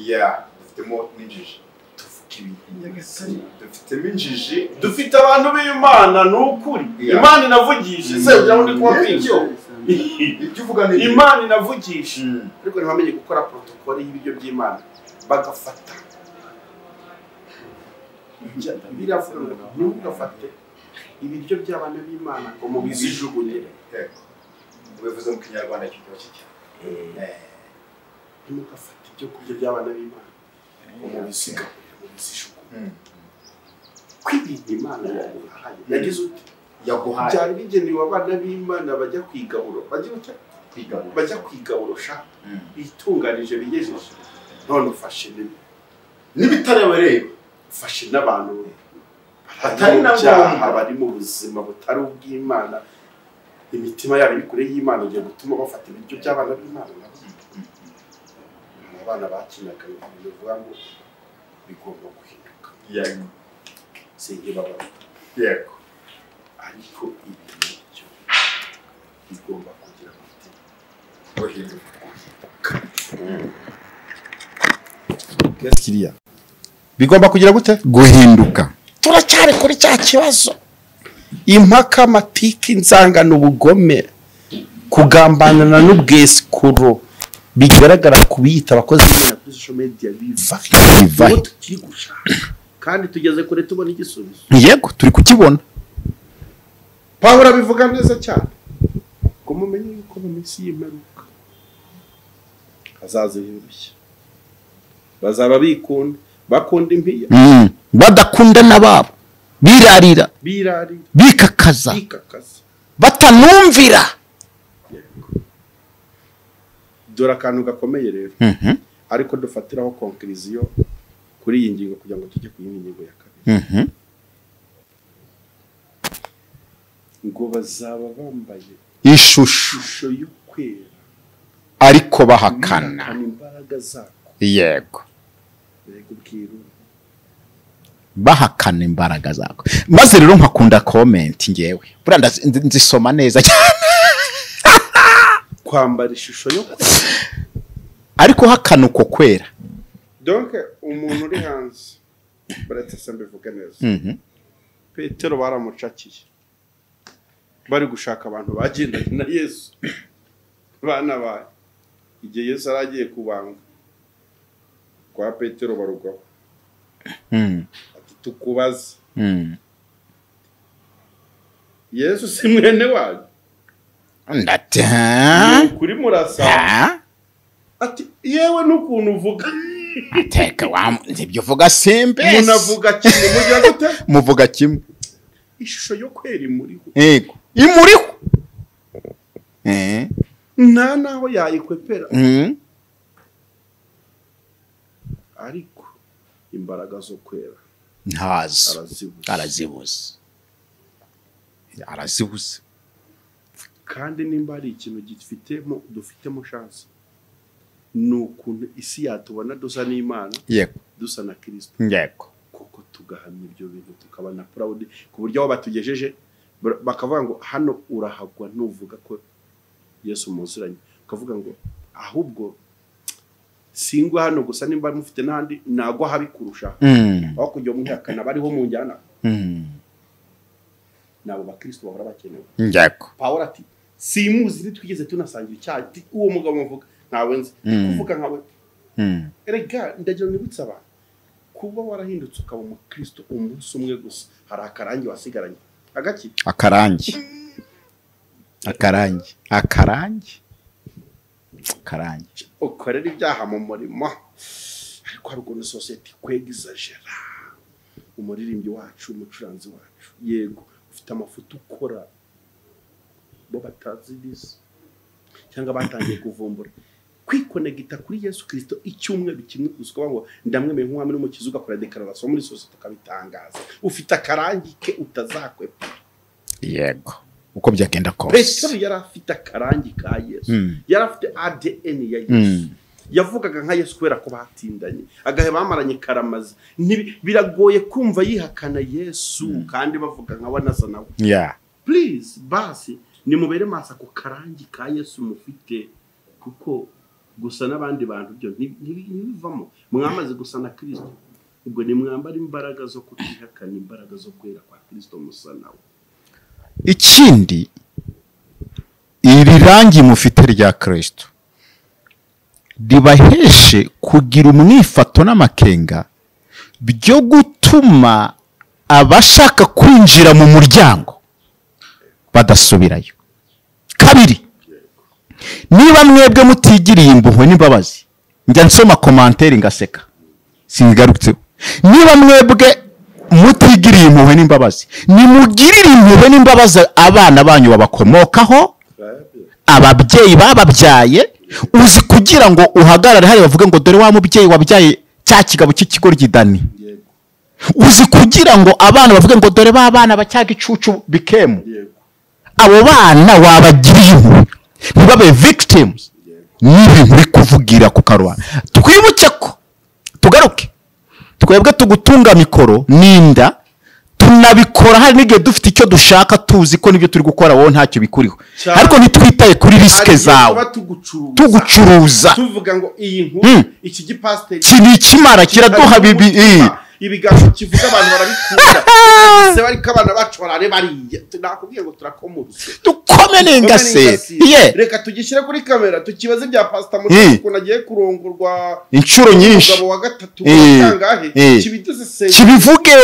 Yeah, dufitemo n'injiji. Tuvuga ibintu Nyagasani, dufitemo injiji, dufite abantu b'Imana ni ukuri. Imana inavugisha se ugira ngo ndi kubabwira ibyo uvuga ni Imana inavugisha, ariko ntibamenye gukora protokole y'ibiryo by'Imana bagafata biravuga ntugafate ibiryo by'abana b'Imana ngo mubizijugunyire. Ubivuze mu Kinyarwanda kiryoshye cyane. Ntimugafate ibyo kurya by'abana b'Imana ngo mubisigaburire, mubizijugunye. Ko ibintu Imana yaguhaye yagize ute? Yaguhaye byari bigenewe abana b'Imana bajya kwigaburo, bajya kwigaburo sha bitunganije bigejeje, none ufashe n'ibitarebareba, ufashe n'abantu batari na ngombwa, bari mu buzima butari ubw'Imana, imitima yabo iri kure y'Imana, igiye gutuma bafata ibiryo by'abana b'Imana. Abana bakinaga ibintu bivuga ngo bigomba guhinduka. Yego, sinjye babara. Yego, ariko ibintu bigomba kugira umutima guhinduka. Kiriya bigomba kugira gute? Guhinduka. Turacyari kuri cya kibazo, impaka, amatiki, inzangano, ubugome, kugambanana n'ubwesikuro bigaragara kubiyita abakozi b'Imana kuri social media biva Biva. Tukiri gushaka kandi tugeze kure tubona igisubizo. Yego, turi kukibona. Pawulo abivuga neza cyane ngo mumenye yuko mu minsi y'imperuka hazaza ibirushya, bazaba bikunda, bakunda impiya, badakunda n'ababo, birarira, bikakaza, batanumvira. Dore akantu gakomeye rero, ariko dufatiraho conclusion kuri iyi ngingo kugira ngo tujye ku yindi ngingo ya kabiri. Ngo bazaba bambaye Ishusho yo kwera ariko bahakana imbaraga zako. Yego, bahakana imbaraga zako. Maze rero nkakunda comment ngewe buriya nzisoma neza cyane. Kwambara ishusho yo kwera ariko hakana uko kwera. Donc umuntu uri hanze baratse mbivuga neza. Petero baramucakiye bari gushaka abantu bagendanye na Yesu bana baye. Igihe Yesu aragiye kubanga kwa Petero barugwaho. Ati tukubaze. Yesu si mwene wanyu? Ndate kuri murasa. Ati yewe n'ukuntu uvuga. Ateka wa nibyo uvuga simbe. Munavuga kimwe mugira gute? Muvuga kimwe. Ishusho yo kwera imuriho. Yego. Imuriho. Nta naho yayikwepera. Ariko imbaraga zo kwera ntazo. Arazibuze. Arazibuze. Kandi nimba ari ikintu gifitemo dufitemo chance nukuntu isi yatubona dusa n'Imana. Yego. Dusa na Kristo. Yego. Koko tugahamya ibyo bintu tukabana proud ku buryo aho batugejeje bakavuga ngo hano urahagwa nuvuga ko Yesu muziranye, ukavuga ngo ahubwo singwa hano gusa nimba mufite nandi nagwa habikurusha. Aho kujya muhakana bariho mu njyana. Nabo bakristo bahora bakenewe. Yego. Paul ati simuzi nitwigeze tunasangira icyaha uwo mugabo muvuga ntawe nzi kuvuga nkawe. Erega ndagira nibutsa abantu kuba warahindutse ukaba umukristo umunsi umwe gusa hari akarangi wasigaranye. Agaki? Akarangi. Akarangi. Akarangi. Akarangi. Ukorera ibyaha mu murimo ariko hari ukuntu society kwegizagera. Umuririmbyi wacu, umucuranzi wacu, yego ufite amafuto ukora bo batazi this cyangwa batangiye kuvumbura kwikonegita kuri Yesu Kristo icyumweru kimwe gusa ngo ndamwemeye nk'umwami n'umukiza ugakora declaration muri society ukabitangaza ufite akarangi ke utazakwepa. Yego, uko byagenda kose Petero yari afite akarangi ka Yesu. Yari afite ADN ya Yesu. Yavugaga nka Yesu kubera ko batindanye agahe bamaranye karamaze. Biragoye kumva yihakana Yesu kandi bavuga nka wanasa nawe. Please basi nimubere masa ku karangi ka Yesu mufite kuko gusa n'abandi bantu byo ntibivamo. Mwamaze gusa na Kristo ubwo ni mwambara imbaraga zo kutihakana imbaraga zo kwera kwa Kristo musa nawe. Ikindi iri rangi mufite rya Kristo ribaheshe kugira umwifato n'amakenga byo gutuma abashaka kwinjira mu muryango badasubirayo. Kabiri, niba mwebwe mutigiriye impuhwe n'imbabazi, njya nsoma commentaire ngaseka singarutse. Niba mwebwe mutigiriye impuhwe n'imbabazi, nimugirire impuhwe n'imbabazi abana banyu babakomokaho, ababyeyi bababyaye. Uzi kugira ngo uhagarare hari bavuge ngo dore wa mubyeyi wabyaye cya kigabo cy'ikigoryi Dani. Uzi kugira ngo abana bavuge ngo dore ba bana bacyaga icucu bikemu. Abo bana wabagiriye impuhwe ntibabe victims n'ibintu uri kuvugira ku karubanda. Twibuke ko tugaruke twebwe tugutunga mikoro n'inda tunabikora hari n'igihe dufite icyo dushaka tuzi ko nibyo turi gukora wowe ntacyo bikuriho, ariko ntitwitaye kuri riske zawe tugucuruza tuvuga ngo iyi nkuru iki gipasiteri kinikimara kiraduha bibi ibiganiro kivuga abantu barabikunda se bariko abana bacu barare bariye nakubwiye ngo turakomuruse dukome n'ingase. Reka tugishyire kuri kamera tukibaze ibya pastor Mutesi ukuntu agiye kurongorwa inshuro nyinshi umugabo wa gatatu kangahe kibiduse kibivuge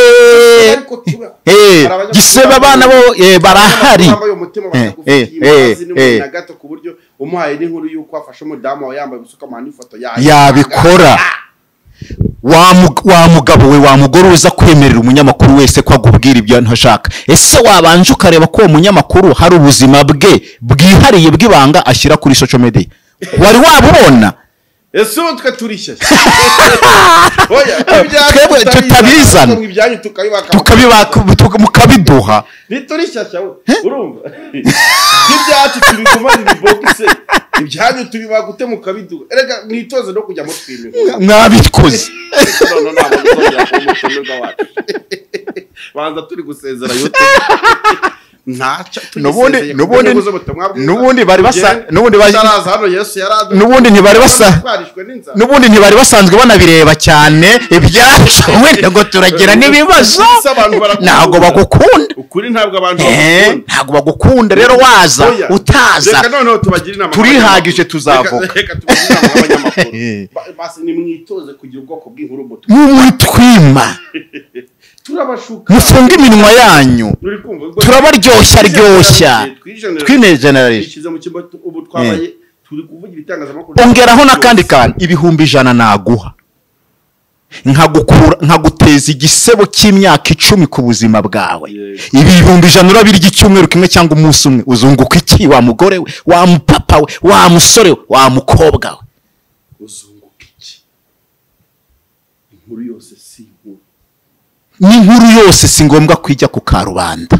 giseba abana bo barahari na gato ku buryo umuhaye n'inkuru yuko afashe umudamu wawe yambaye gusuka amahani ifoto yabikora. Wa mugabo we wa mugore uza kwemerera umunyamakuru wese ko agubwira ibyo ntashaka, ese wabanje ukareba ko uwo munyamakuru hari ubuzima bwe bwihariye bw'ibanga ashyira kuri social media? Wari wabubona? Ese ubu twe turishyashya. Oya, twebwe tutabizana ibyanyu tukabibaka tukabibaka mukabiduha. Niturishyashya we, urumva? Ibyacu tubigumana ibibogise, ibyanyu tubibaka ute mukabiduha. Erega mwitoze no kujya mutwimira. Mwabikoze. None ntabwo tuzongera kuba umutumirwa wacu. Banza turi gusezera yote. Nubundi bari basa nubundi bari nubundi ntibari basa nubundi ntibari basanzwe banabireba cyane ibyacu wenda ngo turagira n'ibibazo ntabwo bagukunda ukuri ntabwo abantu bagukunda ntabwo bagukunda rero waza utaza reka noneho tubagira inama turihagije tuzavuga reka tubagira inama abanyamakuru basi ni mwitoze kugira ubwoko bw'inkuru muto mwitwima turabashuka mufunga iminwa yanyu turabaryoshya ryoshya twinegeneralishe ubu twabaye turi kuvugira itangazamakuru ongeraho n'akandi kantu 100,000 naguha nkagukura nkaguteza igisebo cy'imyaka 10 ku buzima bwawe 100,000 urabirya icyumweru kimwe cyangwa umunsi umwe uzunguka iki wa mugore we wa mupapa we wa musore we wa mukobwa we uzunguka iki inkuru yose si inkuru n'inkuru yose si ngombwa kwijya ku karubanda.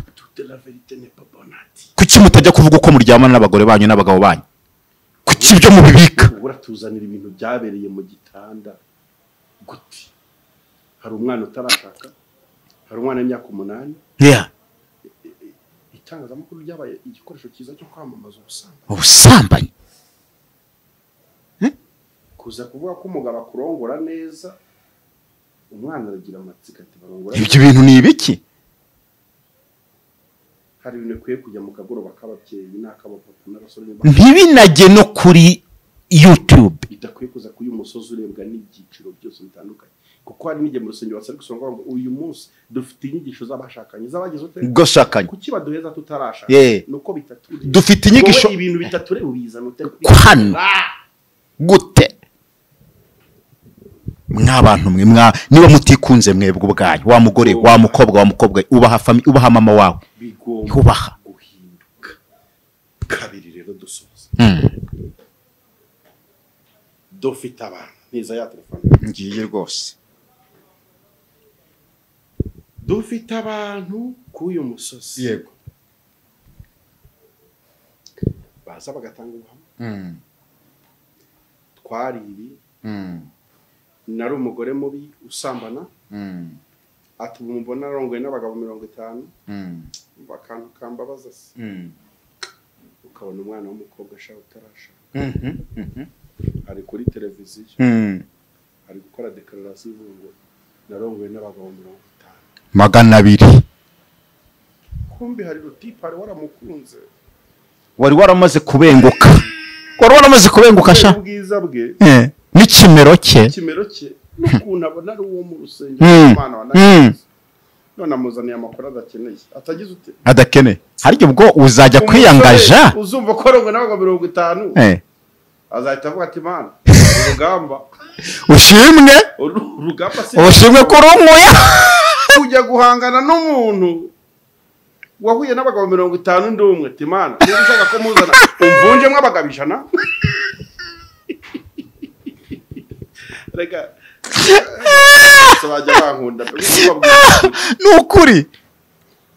Kuki mutajya kuvuga uko muryamana n'abagore banyu n'abagabo banyu? Kuki ibyo mubibika? Uratuzanira ibintu byabereye mu gitanda guti. Hari umwana utarashaka, hari umwana w'imyaka 8. Yeah. Itangazamakuru ryabaye igikoresho cyiza cyo kwamamaza ubusambanyi. Ubusambanyi. Kuza kuvuga ko umugabo akurongora neza, umwana aragira amatsiko ati barongora. Ibyo bintu ni ibiki? Hari ibintu bikwiye kujya mu kagoroba k'ababyeyi n'ak'abapapa n'abasore ntibinajye no kuri YouTube bidakwiye kuza kuri uyu musozi urebwa n'ibyiciro byose bitandukanye kuko hari n'igihe mu rusengero basaba gusonga ngo uyu munsi dufite inyigisho z'abashakanye z'abagize ute gashakanye kuki baduheza tutarashaka nuko bitatureba dufite inyigisho ibintu bitatureba ubizana ute hano gute mwabantu mwe niba mutikunze mwebwe ubwanyu wa mugore wa mukobwa wa mukobwa ubaha family ubaha mama wawe ubaha guhinduka kabiri rero dusoza dufite abantu niza ya telefone ngiye rwose dufite abantu k'uyu musozi yego baza bagatanga ubuhamya twari ibi nari umugore mubi usambana ati mbona arongoye n'abagabo 50 bakantu kambabaza se ukabona umwana w'umukobwa ashaka utarashaka ari kuri televiziyo ari gukora declaration ivuga ngo narongoye n'abagabo 50 200 kumbi hari rutipa ari waramukunze wari waramaze kubenguka wari waramaze kubenguka sha ubwiza bwe n'ikimero cye n'ukuntu abona ari uwo mu rusengero Imana wanakize none amuzaniye amakuru adakeneye atagize ute adakeneye hari ubwo uzajya kwiyangaja uzumva ko arongoye n'abagabo 50 azahita avuga ati Mana urugamba ushimwe urugamba si ushimwe ko urumuye kujya guhangana n'umuntu wahuye n'abagabo 50 ndi umwe ati Mana niba ushaka ko muzana umvunjemo abagabo 100 reka sabajya bankunda nukuri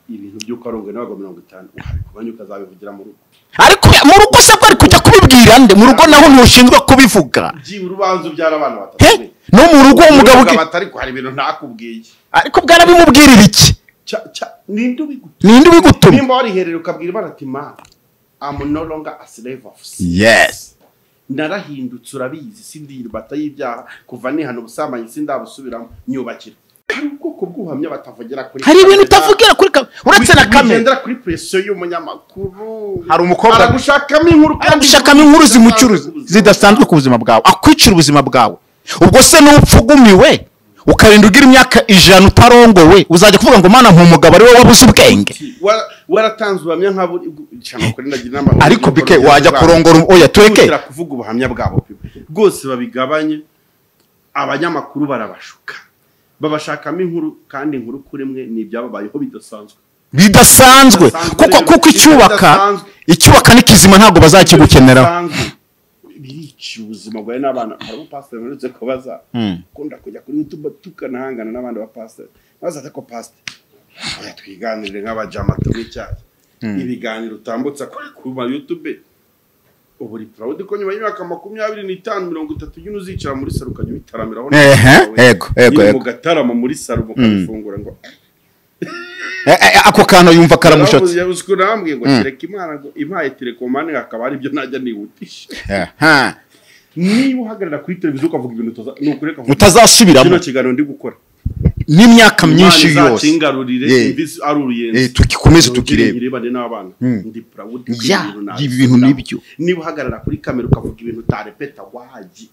ibintu by'uko arongoye n'abagabo 50 kubanya ukazabivugira mu rugo ariko mu rugo se ko ari kujya kubibwira nde mu rugo naho ntushinzwe kubivuga byibura ubanza ubyara abana batatu no mu rugo umugabo batari ko hari ibintu ntakubwiye ariko bwarabimubwirira iki ninde ubigutumye ninde ubigutumye nimba wariherera ukabwira Imana ati Mana I'm no longer a slave of sin. Yes narahindutse urabizi sindi imbata y'ibyaha kuva nihana ubusambanyi sindabusubiramo nyubakira hari ubwoko bw'ubuhamya batavugira kuri hari ibintu utavugira kuri uretse na kamera ugendera kuri presiyo y'umunyamakuru hari umukobwa aragushakamo inkuru aragushakamo inkuru zimucuruza zidasanzwe ku buzima bwawe akwicira ubuzima bwawe ubwo se n'upfugumiwe ukarinda ugira imyaka 100 utarongowe uzajya kuvuga ngo Mana nk'umugabo ari wowe wabuze ubwenge waratanze ubuhamya nka cyane kuri ndagira inama ariko bike wajya kurongora oya tureke kuvuga ubuhamya bwabo rwose babigabanye abanyamakuru barabashuka babashakamo inkuru kandi inkuru kuri mwe ni ibyababayeho bidasanzwe bidasanzwe kuko icyubaka icyubaka n'ikizima ntabwo bazakigukeneraho birica Ugurishije ubuzima bwawe n'abana. Hari umupasiteri mperutse kubaza, ukunda kujya kuri YouTube tukanahangana n'abandi bapasiteri, maze ati ko pasiteri oya twiganirire nk'abajama tunywe icyayi, ibiganiro utambutsa kuri kuma YouTube ubu uri proud ko nyuma y'imyaka 25 30 nyine uzicara muri salo ukajya ubitaramiraho, ego ego ego, mu gataramo muri salo mukabifungura ngo ako kantu yumva karamushotse. Yabuze urambwiye ngo kereka Imana ngo impaye telekomande akaba ari byo najya nihutisha. Niba uhagarara kuri televiziyo ukavuga ibintu nukureka utazasubiramo, kino kiganiro ndi gukora n'imyaka myinshi yose tugikomeze tukirebe n'abana ndi proud ibintu nibyo. Niba uhagarara kuri kamera ukavuga ibintu utarepeta waji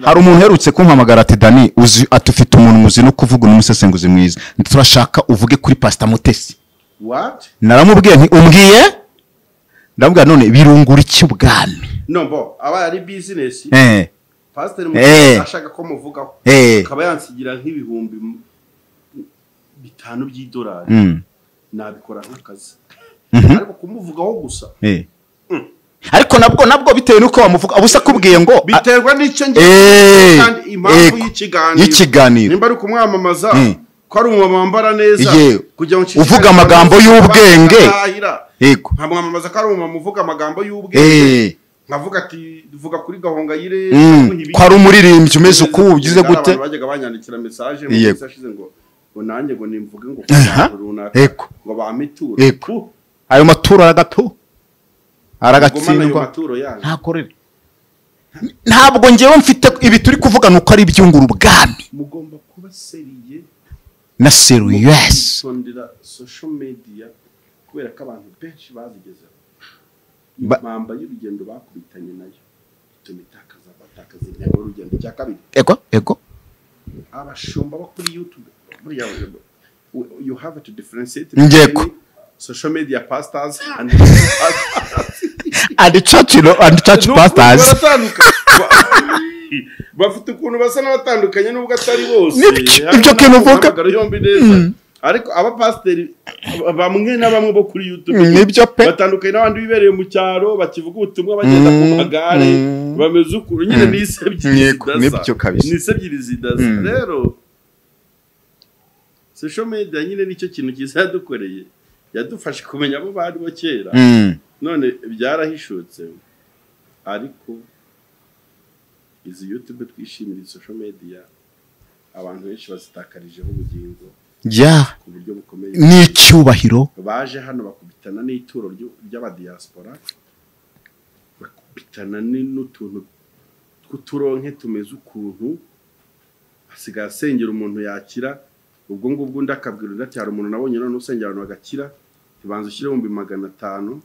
Hari umuntu uherutse kumpamagara ati Dani uzi atufite umuntu muzi no kuvuga n'umusesenguzi mwiza, turashaka uvuge kuri Pastor Mutesi. What? Naramubwiye nti umbwiye, ndamubwira none birungura iki ubwami? No bo aba ari business. Pastor Mutesi ashaka ko muvugaho akaba yansigira nk'ibihumbi 5 by'idolari, nabikora nk'akazi. Ariko kumuvugaho gusa ariko nabwo bitewe nuko bamuvuga abusa kubwiye ngo biterwa n'icyo ngiye kandi impamvu y'ikiganiro nimba ari kumwamamaza ko ari umumama wambara neza kugira ngo uvuga amagambo y'ubwenge, yego nkamwamamaza ko ari umumama uvuga amagambo y'ubwenge, nkavuga ati vuga kuri Gahongayire ko ari umuririmbyi umeze uko ugize gute. Bajyaga banyandikira message mu minsi ashize ngo nanjye ngo nimvuge ngo runaka ngo bamiture ayo maturo aragatu aragatsindwa ntakorere. Ntabwo ngewe mfite ibi turi kuvuga nuko ari ibyungura ubwami. Mugomba kuba seriye na serious sondera social media kubera ko abantu benshi bazigezeho impamba y'urugendo bakubitanye nayo ituma itakaza batakaza intego y'urugendo. Cya kabiri ego ego abashumba bo kuri YouTube buriya you have to differentiate ngeko social media pastors and and church and church pastors bafite ukuntu basa n'abatandukanye nubwo atari bose ibyo kintu uvuga yombi neza, ariko abapasteri bamwe na bamwe bo kuri YouTube nibyo pe batandukanye n'abandi bibereye mu cyaro bakivuga ubutumwa bagenda ku magare bameze ukuntu nyine nibyo kabisa ni zidasa. Rero social media nyine nicyo kintu cyiza yadukoreye, yadufashe kumenya abo bari bo kera, none byarahishutse. Ariko izi YouTube twishimira social media abantu benshi bazitakarijeho ubugingo ku buryo bukomeye n'icyubahiro. Baje hano bakubitana n'ituro ry'abadiaspora, bakubitana n'utuntu tw'uturonke tumeze ukuntu, asigaye asengera umuntu yakira ubwo ngubwo undi akabwira undi ati hari umuntu nabonye none usengera abantu bagakira, tibanza ushyire 500,000.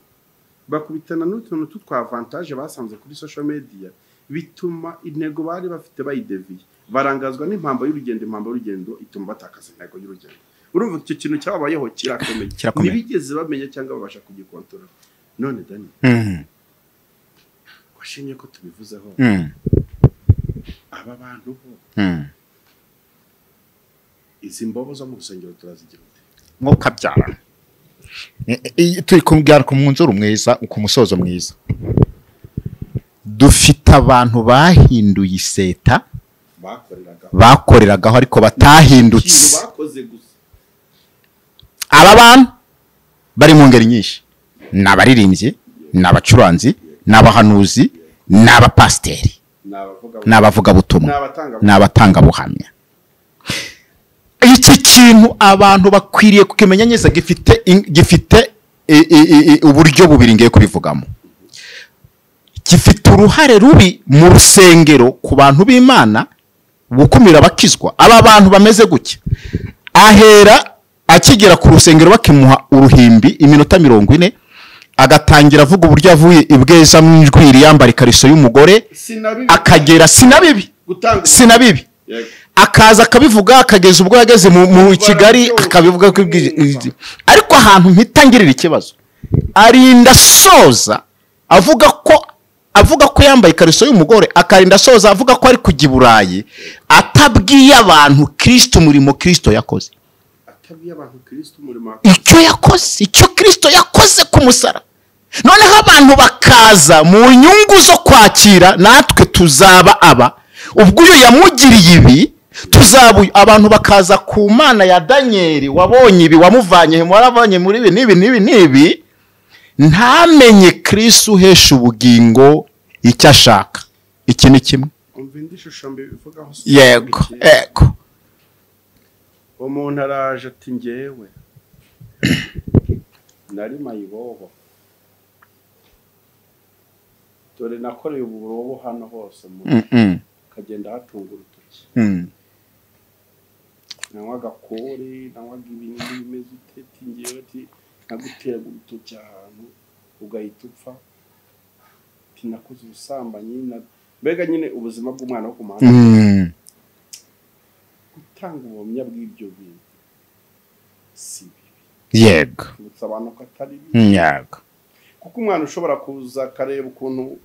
Bakubitana n'utuntu tw'utwa avantage basanze kuri social media bituma intego bari bafite bayideviye, barangazwa n'impambo y'urugendo. Impambo y'urugendo ituma batakaza intego y'urugendo. Urumva icyo kintu cyababayeho kirakomeye, ntibigeze bamenya cyangwa babasha kugikontorora. None Dani washimye ko tubivuzeho, aba bantu bo izi mbobo zo mu rusengero turazigira ute nko kabyara? Turi kumbwira ku munzuro mwiza, ku musozo mwiza, dufite abantu bahinduye iseta bakoreragaho ariko batahindutse. Aba bantu bari mu ngeri nyinshi, ni abaririmbyi, ni abacuranzi, ni abahanuzi, ni abapasiteri, ni abavugabutumwa, ni abatangabuhamya. Iki kintu abantu bakwiriye kukimenya neza, gifite uburyo bubiri ngiye kubivugamo. Gifite uruhare rubi mu rusengero ku bantu b'Imana gukumira abakizwa. Aba bantu bameze gutya, ahera akigera ku rusengero bakimuha uruhimbi iminota 40, agatangira avuga uburyo avuye ibweza mu ijwi yambara ikariso y'umugore, akagera sinabibi akaza akabivuga akageza ubwo yageze mu Kigali akabivuga. Ariko ahantu mpitangirira ikibazo, arinda soza avuga ko yambaye ikariso y'umugore, akarinda soza avuga ko ari kujya i Burayi, atabwiye abantu Kristo umurimo Kristo yakoze, icyo yakoze, icyo Kristo yakoze ku musara. Noneho abantu bakaza mu nyungu zo kwakira, natwe tuzaba aba ubwo uyu yamugiriye ibi tuzaba. Abantu bakaza ku Mana ya Daniel wabonye ibi, wamuvanye warabonye muri ibi n'ibi n'ibi n'ibi, ntamenye Kristo uhesha ubugingo icyo ashaka. Iki ni kimwe. Yego, yego. Umuntu araje ati ngewe nari mayibobo, dore nakoreye uburobo hano hose, kagenda hatunga urutoki, nanywaga kore, nanywaga ibintu bimeze uteti, ngewe ati naguteraga urutoki ahantu ugahita upfa, ati nakoze ubusambanyi, mbega nyine ubuzima bw'umwana wo ku muhanda. Gutanga ubuhamya bw'ibyo bintu si bibi. Yego. Kwibutsa abantu ko atari bibi. Yego. Kuko umwana ushobora kuza akareba ukuntu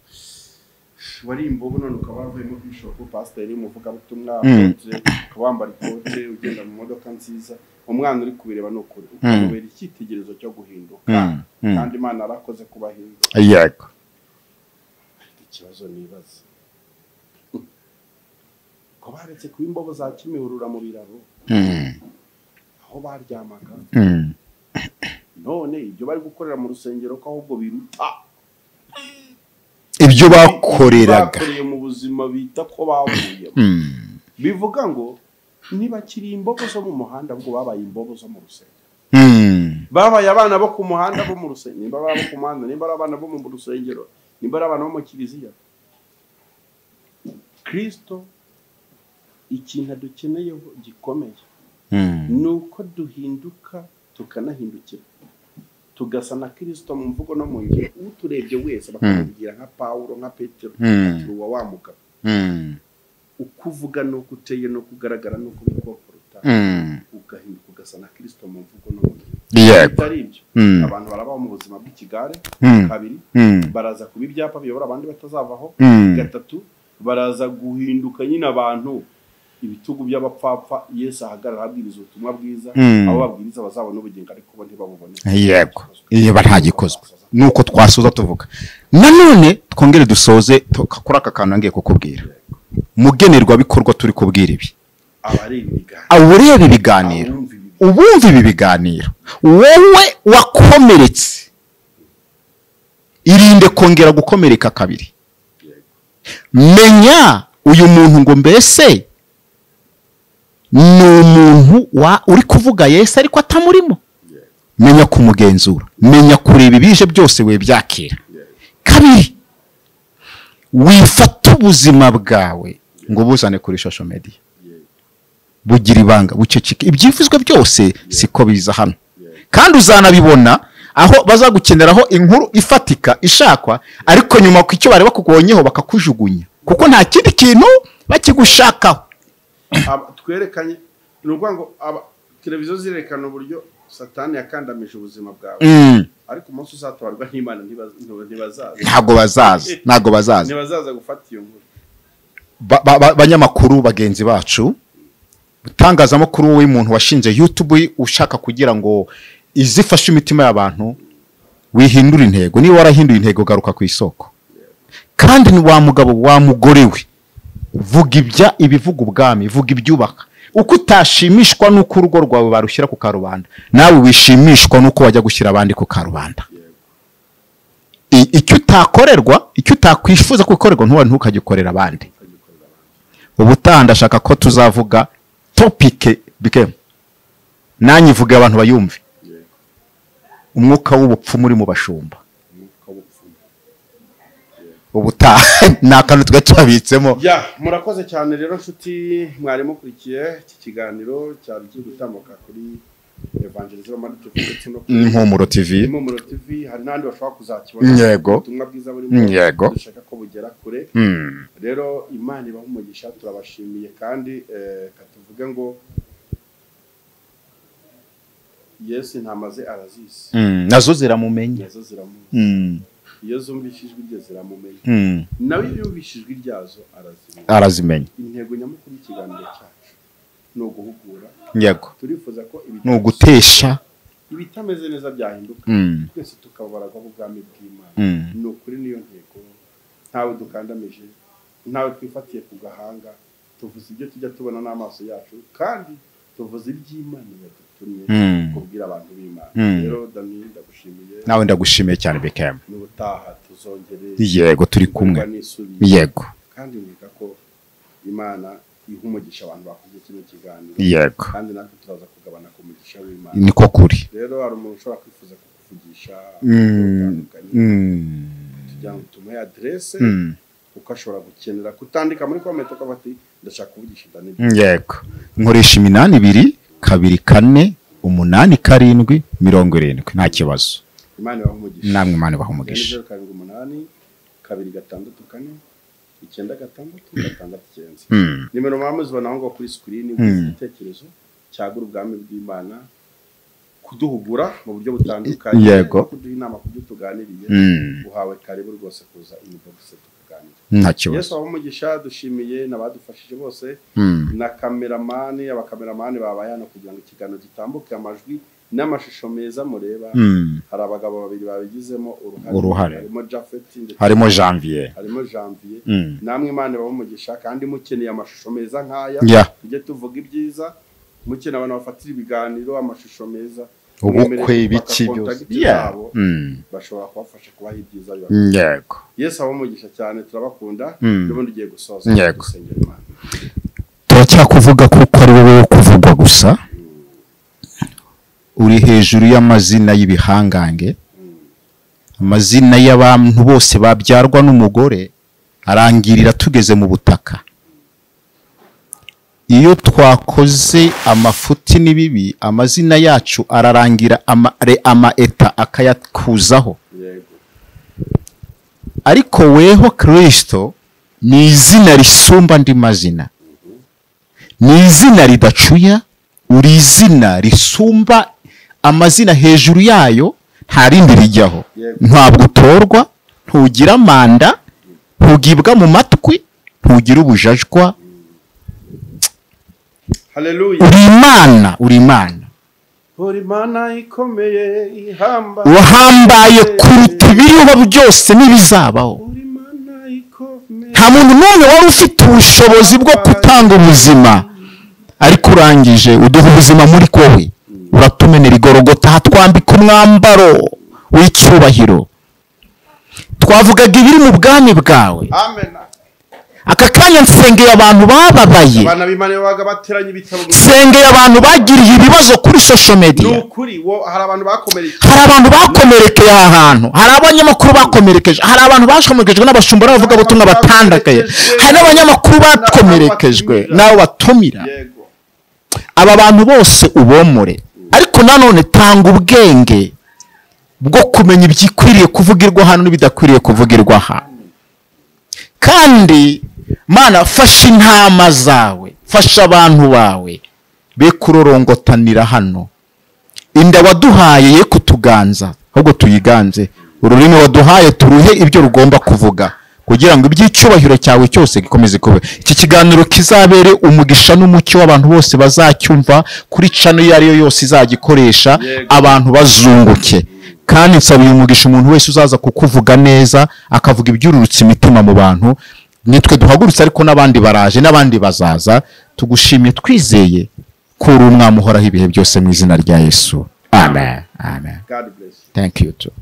wari imbobo none ukaba wavuyemo bishop, pasiteri, umuvugabutumwa, ukaba wambara ikote, ugenda mu modoka nziza, umwana uri kubireba ni ukuri ukamubera icyitegererezo cyo guhinduka. Kandi Imana yarakoze kubahindura. Yego. Ariko ikibazo nibaza, ko baretse kuba imbobo za Kimihurura mu biraro aho baryamaga, none ibyo bari gukorera mu rusengero ko ahubwo biruta ibyo bakoreraga mu buzima bita ko bavuye. Bivuga ngo ntibakiri imbobo zo mu muhanda, ahubwo babaye imbobo zo mu rusengero. Babaye abana bo ku muhanda bo mu rusengero, nimba ari abo ku muhanda, nimba ari abana bo mu rusengero, nimba ari abana bo mu kiliziya. Kristo ikintu adukeneyeho gikomeye ni uko duhinduka tukanahindukira, tugasa na Kristo mu mvugo no mu ngiro. Uturebye wese bakamubwira nka Paulo, nka Petero, uwa wa mugabo. Uko uvuga n'uko uteye n'uko ugaragara n'uko wikoporota, ugahinduka ugasa na Kristo mu mvugo no mu ngiro. Yego. Bitari ibyo, abantu barabaho mu buzima bw'ikigare. Kabiri, baraza kuba ibyapa biyobora abandi batazavaho. Gatatu, baraza guhinduka nyine abantu ibitugu by'abapfapfa. Yesu ahagarara abwiriza ubutumwa bwiza, abo babwiriza bazabona ubugingo ariko bo ntibabubone. Yego. Iyo ntagikozwe nuko twasoza tuvuga. Nanone twongere dusoze kuri aka kantu ngiye kukubwira. Mugenerwa bikorwa turi kubwira ibi, abareba ibiganiro, ubumva ibi biganiro, wowe wakomeretse irinde kongera gukomereka kabiri. Menya uyu muntu ngo mbese ni umuntu uri kuvuga Yesu ariko atamurimo. Menya kumugenzura, menya kureba ibije byose we byakira. Kabiri, wifata ubuzima bwawe ngo buzane kuri social media, bugira ibanga, buceceke. Ibyifuzwa byose siko biza hano, kandi uzanabibona aho bazagukeneraho inkuru ifatika ishakwa, ariko nyuma ku icyo bari bakubonyeho bakakujugunya, kuko nta kindi kintu bakigushakaho. Twerekanye ni ukuvuga ngo televiziyo zirekana uburyo Satani yakandamije ubuzima bwawe, ariko umunsi uzatabarwa n'Imana ntibazaza. Ntabwo bazaza, ntabwo bazaza, ntibazaza gufata iyo nkuru. Banyamakuru bagenzi bacu, itangazamakuru w'umuntu washinze YouTube ushaka kugira ngo izifashe imitima y'abantu, wihindura intego. Niba warahinduye intego, garuka ku isoko. Kandi ni wa mugabo wa mugore we, vuga ibya ibivuga ubwami, vuga ibyubaka. Uko utashimishwa nuko urugo rwawe barushyira ku karubanda, nawe wishimishwa nuko wajya gushyira abandi ku karubanda. Icyo utakorerwa, icyo utakwifuza gukorerwa, ntukagikorera abandi. Ubutaha ndashaka ko tuzavuga topic bike, nanjye ivuge abantu bayumve. Umwuka w'ubupfumu uri mu bashumba. Ubutaha ni akantu twe twabitsemo. Ya, murakoze cyane rero nshuti mwari mukurikiye iki kiganiro cyari kiri gutambuka kuri Evangelism Romani TV ndetse no kuri Impumuro TV. Impumuro TV, hari n'andi bashobora kuzakibona. Yego. Ubutumwa bwiza burimo. Yego. Dushaka ko bugera kure. Rero Imana ibahe umugisha, turabashimiye kandi katuvuge ngo Yesu intama ze arazizi. Nazo ziramumenya. Nazo ziramumenya. Iyo zumvise ijwi rye ziramumenya. Nawe iyo yumvise ijwi ryazo arazimenya. Arazimenya. Intego nyamukuru y'ikiganiro cyacu ni uguhugura. Yego. Turifuza ko ni ugutesha Ibitameze neza byahinduka. Twese tukabaragwa ubwami bw'Imana. Ni ukuri niyo ntego. Ntawe dukandamije, ntawe twifatiye ku gahanga, tuvuze ibyo tujya tubona n'amaso yacu kandi tuvuze iby'Imana yadutumye kubwira abantu b'Imana. Rero Dani ndagushimiye. Nawe ndagushimiye cyane BKM. N'ubutaha tuzongere. Yego turi kumwe. Yego. Kandi nkeka ko Imana iha umugisha abantu bakoze kino kiganiro. Yego. Kandi natwe turaza kugabana ku mugisha w'Imana. Niko kuri. Rero hari umuntu ushobora kwifuza kukuvugisha kugira ngo tumuhe adresse kuko ashobora gukenera kutandika muri comment akavuga ati ndashaka kuvugisha Dani. Yego. Nkoresha 82 24 87 70 nta kibazo. Imana ibahe umugisha. Namwe Imana ibahe umugisha. 078 264 96 69. Nimero mwamuzibona aho ngo kuri screen igitekerezo cyagura ubwami bw'Imana, kuduhugura mu buryo butandukanye, kuduha inama kubyo tuganiriye. Uhawe karibu rwose kuza inbox tukaganira. Nta kibazo. Yesu abahe umugisha, dushimiye n'abadufashije bose na kameramani, abakameramani babaye hano kugira ngo ikiganiro gitambuke, amajwi n'amashusho meza mureba. Hari abagabo babiri babigizemo uruhare, harimo Jafet ndetse harimo Janvier. Namwe Imana ibahe umugisha kandi mukeneye amashusho meza nkaya, tujye tuvuga ibyiza, mukeneye abantu bafatira ibiganiro amashusho meza, ubukwe ibiki byose bashobora kubafasha kubaha ibyiza. Yego. Yesu abahe umugisha cyane, turabakunda. N'ubundi ugiye gusoza gusengera Imana. Turacyakuvuga kuko ari wowe wo kuvugwa gusa. Uri hejuru y'amazina y'ibihangange, amazina y'abantu bose babyarwa n'umugore arangirira tugeze mu butaka. Iyo twakoze amafuti n'ibibi, amazina yacu ararangira ama eta akayakuzaho. Ariko weho Kristo ni izina risumba andi mazina, ni izina ridacuya, uri izina risumba amazina hejuru yayo nta rindi rijyaho. Ntabwo utorwa, ntugira manda, ntugibwa mu matwi, ntugira ubujajwa. Haleluya. Uri Imana, uri Imana. Uri Imana ikomeye ihambaye, wahambaye kuruta ibiriho byose n'ibizabaho. Nta muntu n'umwe wari ufite ubushobozi bwo gutanga ubuzima, ariko urangije uduha ubuzima muri wowe. Uratumenera igorogota, hatwambika umwambaro w'icyubahiro. Twavugaga ibiri mu bwami bwawe. Amen. Aka kanya nsengeye abantu bababaye, nsengeye abantu bagiriye ibibazo kuri social media. Hari abantu bakomerekeye aha hantu, hari abanyamakuru bakomerekeje, hari abantu bakomerekejwe n'abashumba n'abavugabutumwa batandukanye, hari n'abanyamakuru bakomerekejwe n'abo batumira. Aba bantu bose ubomore, ariko nanone tanga ubwenge bwo kumenya ibyikwiriye kuvugirwa hano n'ibidakwiriye kuvugirwa aha. Kandi Mana, fasha intama zawe, fasha abantu bawe be kurorongotanira hano. Inda waduhaye ye kutuganza, ahubwo tuyiganze. Ururimi waduhaye turuhe ibyo rugomba kuvuga, kugira ngo iby'icyubahiro cyawe cyose gikomeze kube. Iki kiganiro kizabere umugisha n'umucyo w'abantu bose bazacyumva kuri channel iyo ari yo yose izagikoresha, abantu bazunguke. Kandi nsabiye umugisha umuntu wese uzaza kukuvuga neza, akavuga ibyururutse imitima mu bantu. Nitwe duhagurutse, ariko n'abandi baraje n'abandi bazaza. Tugushimye twizeye ko uri umwami uhoraho ibihe byose mu izina rya Yesu. Amen. Amen. God bless you. Thank you too.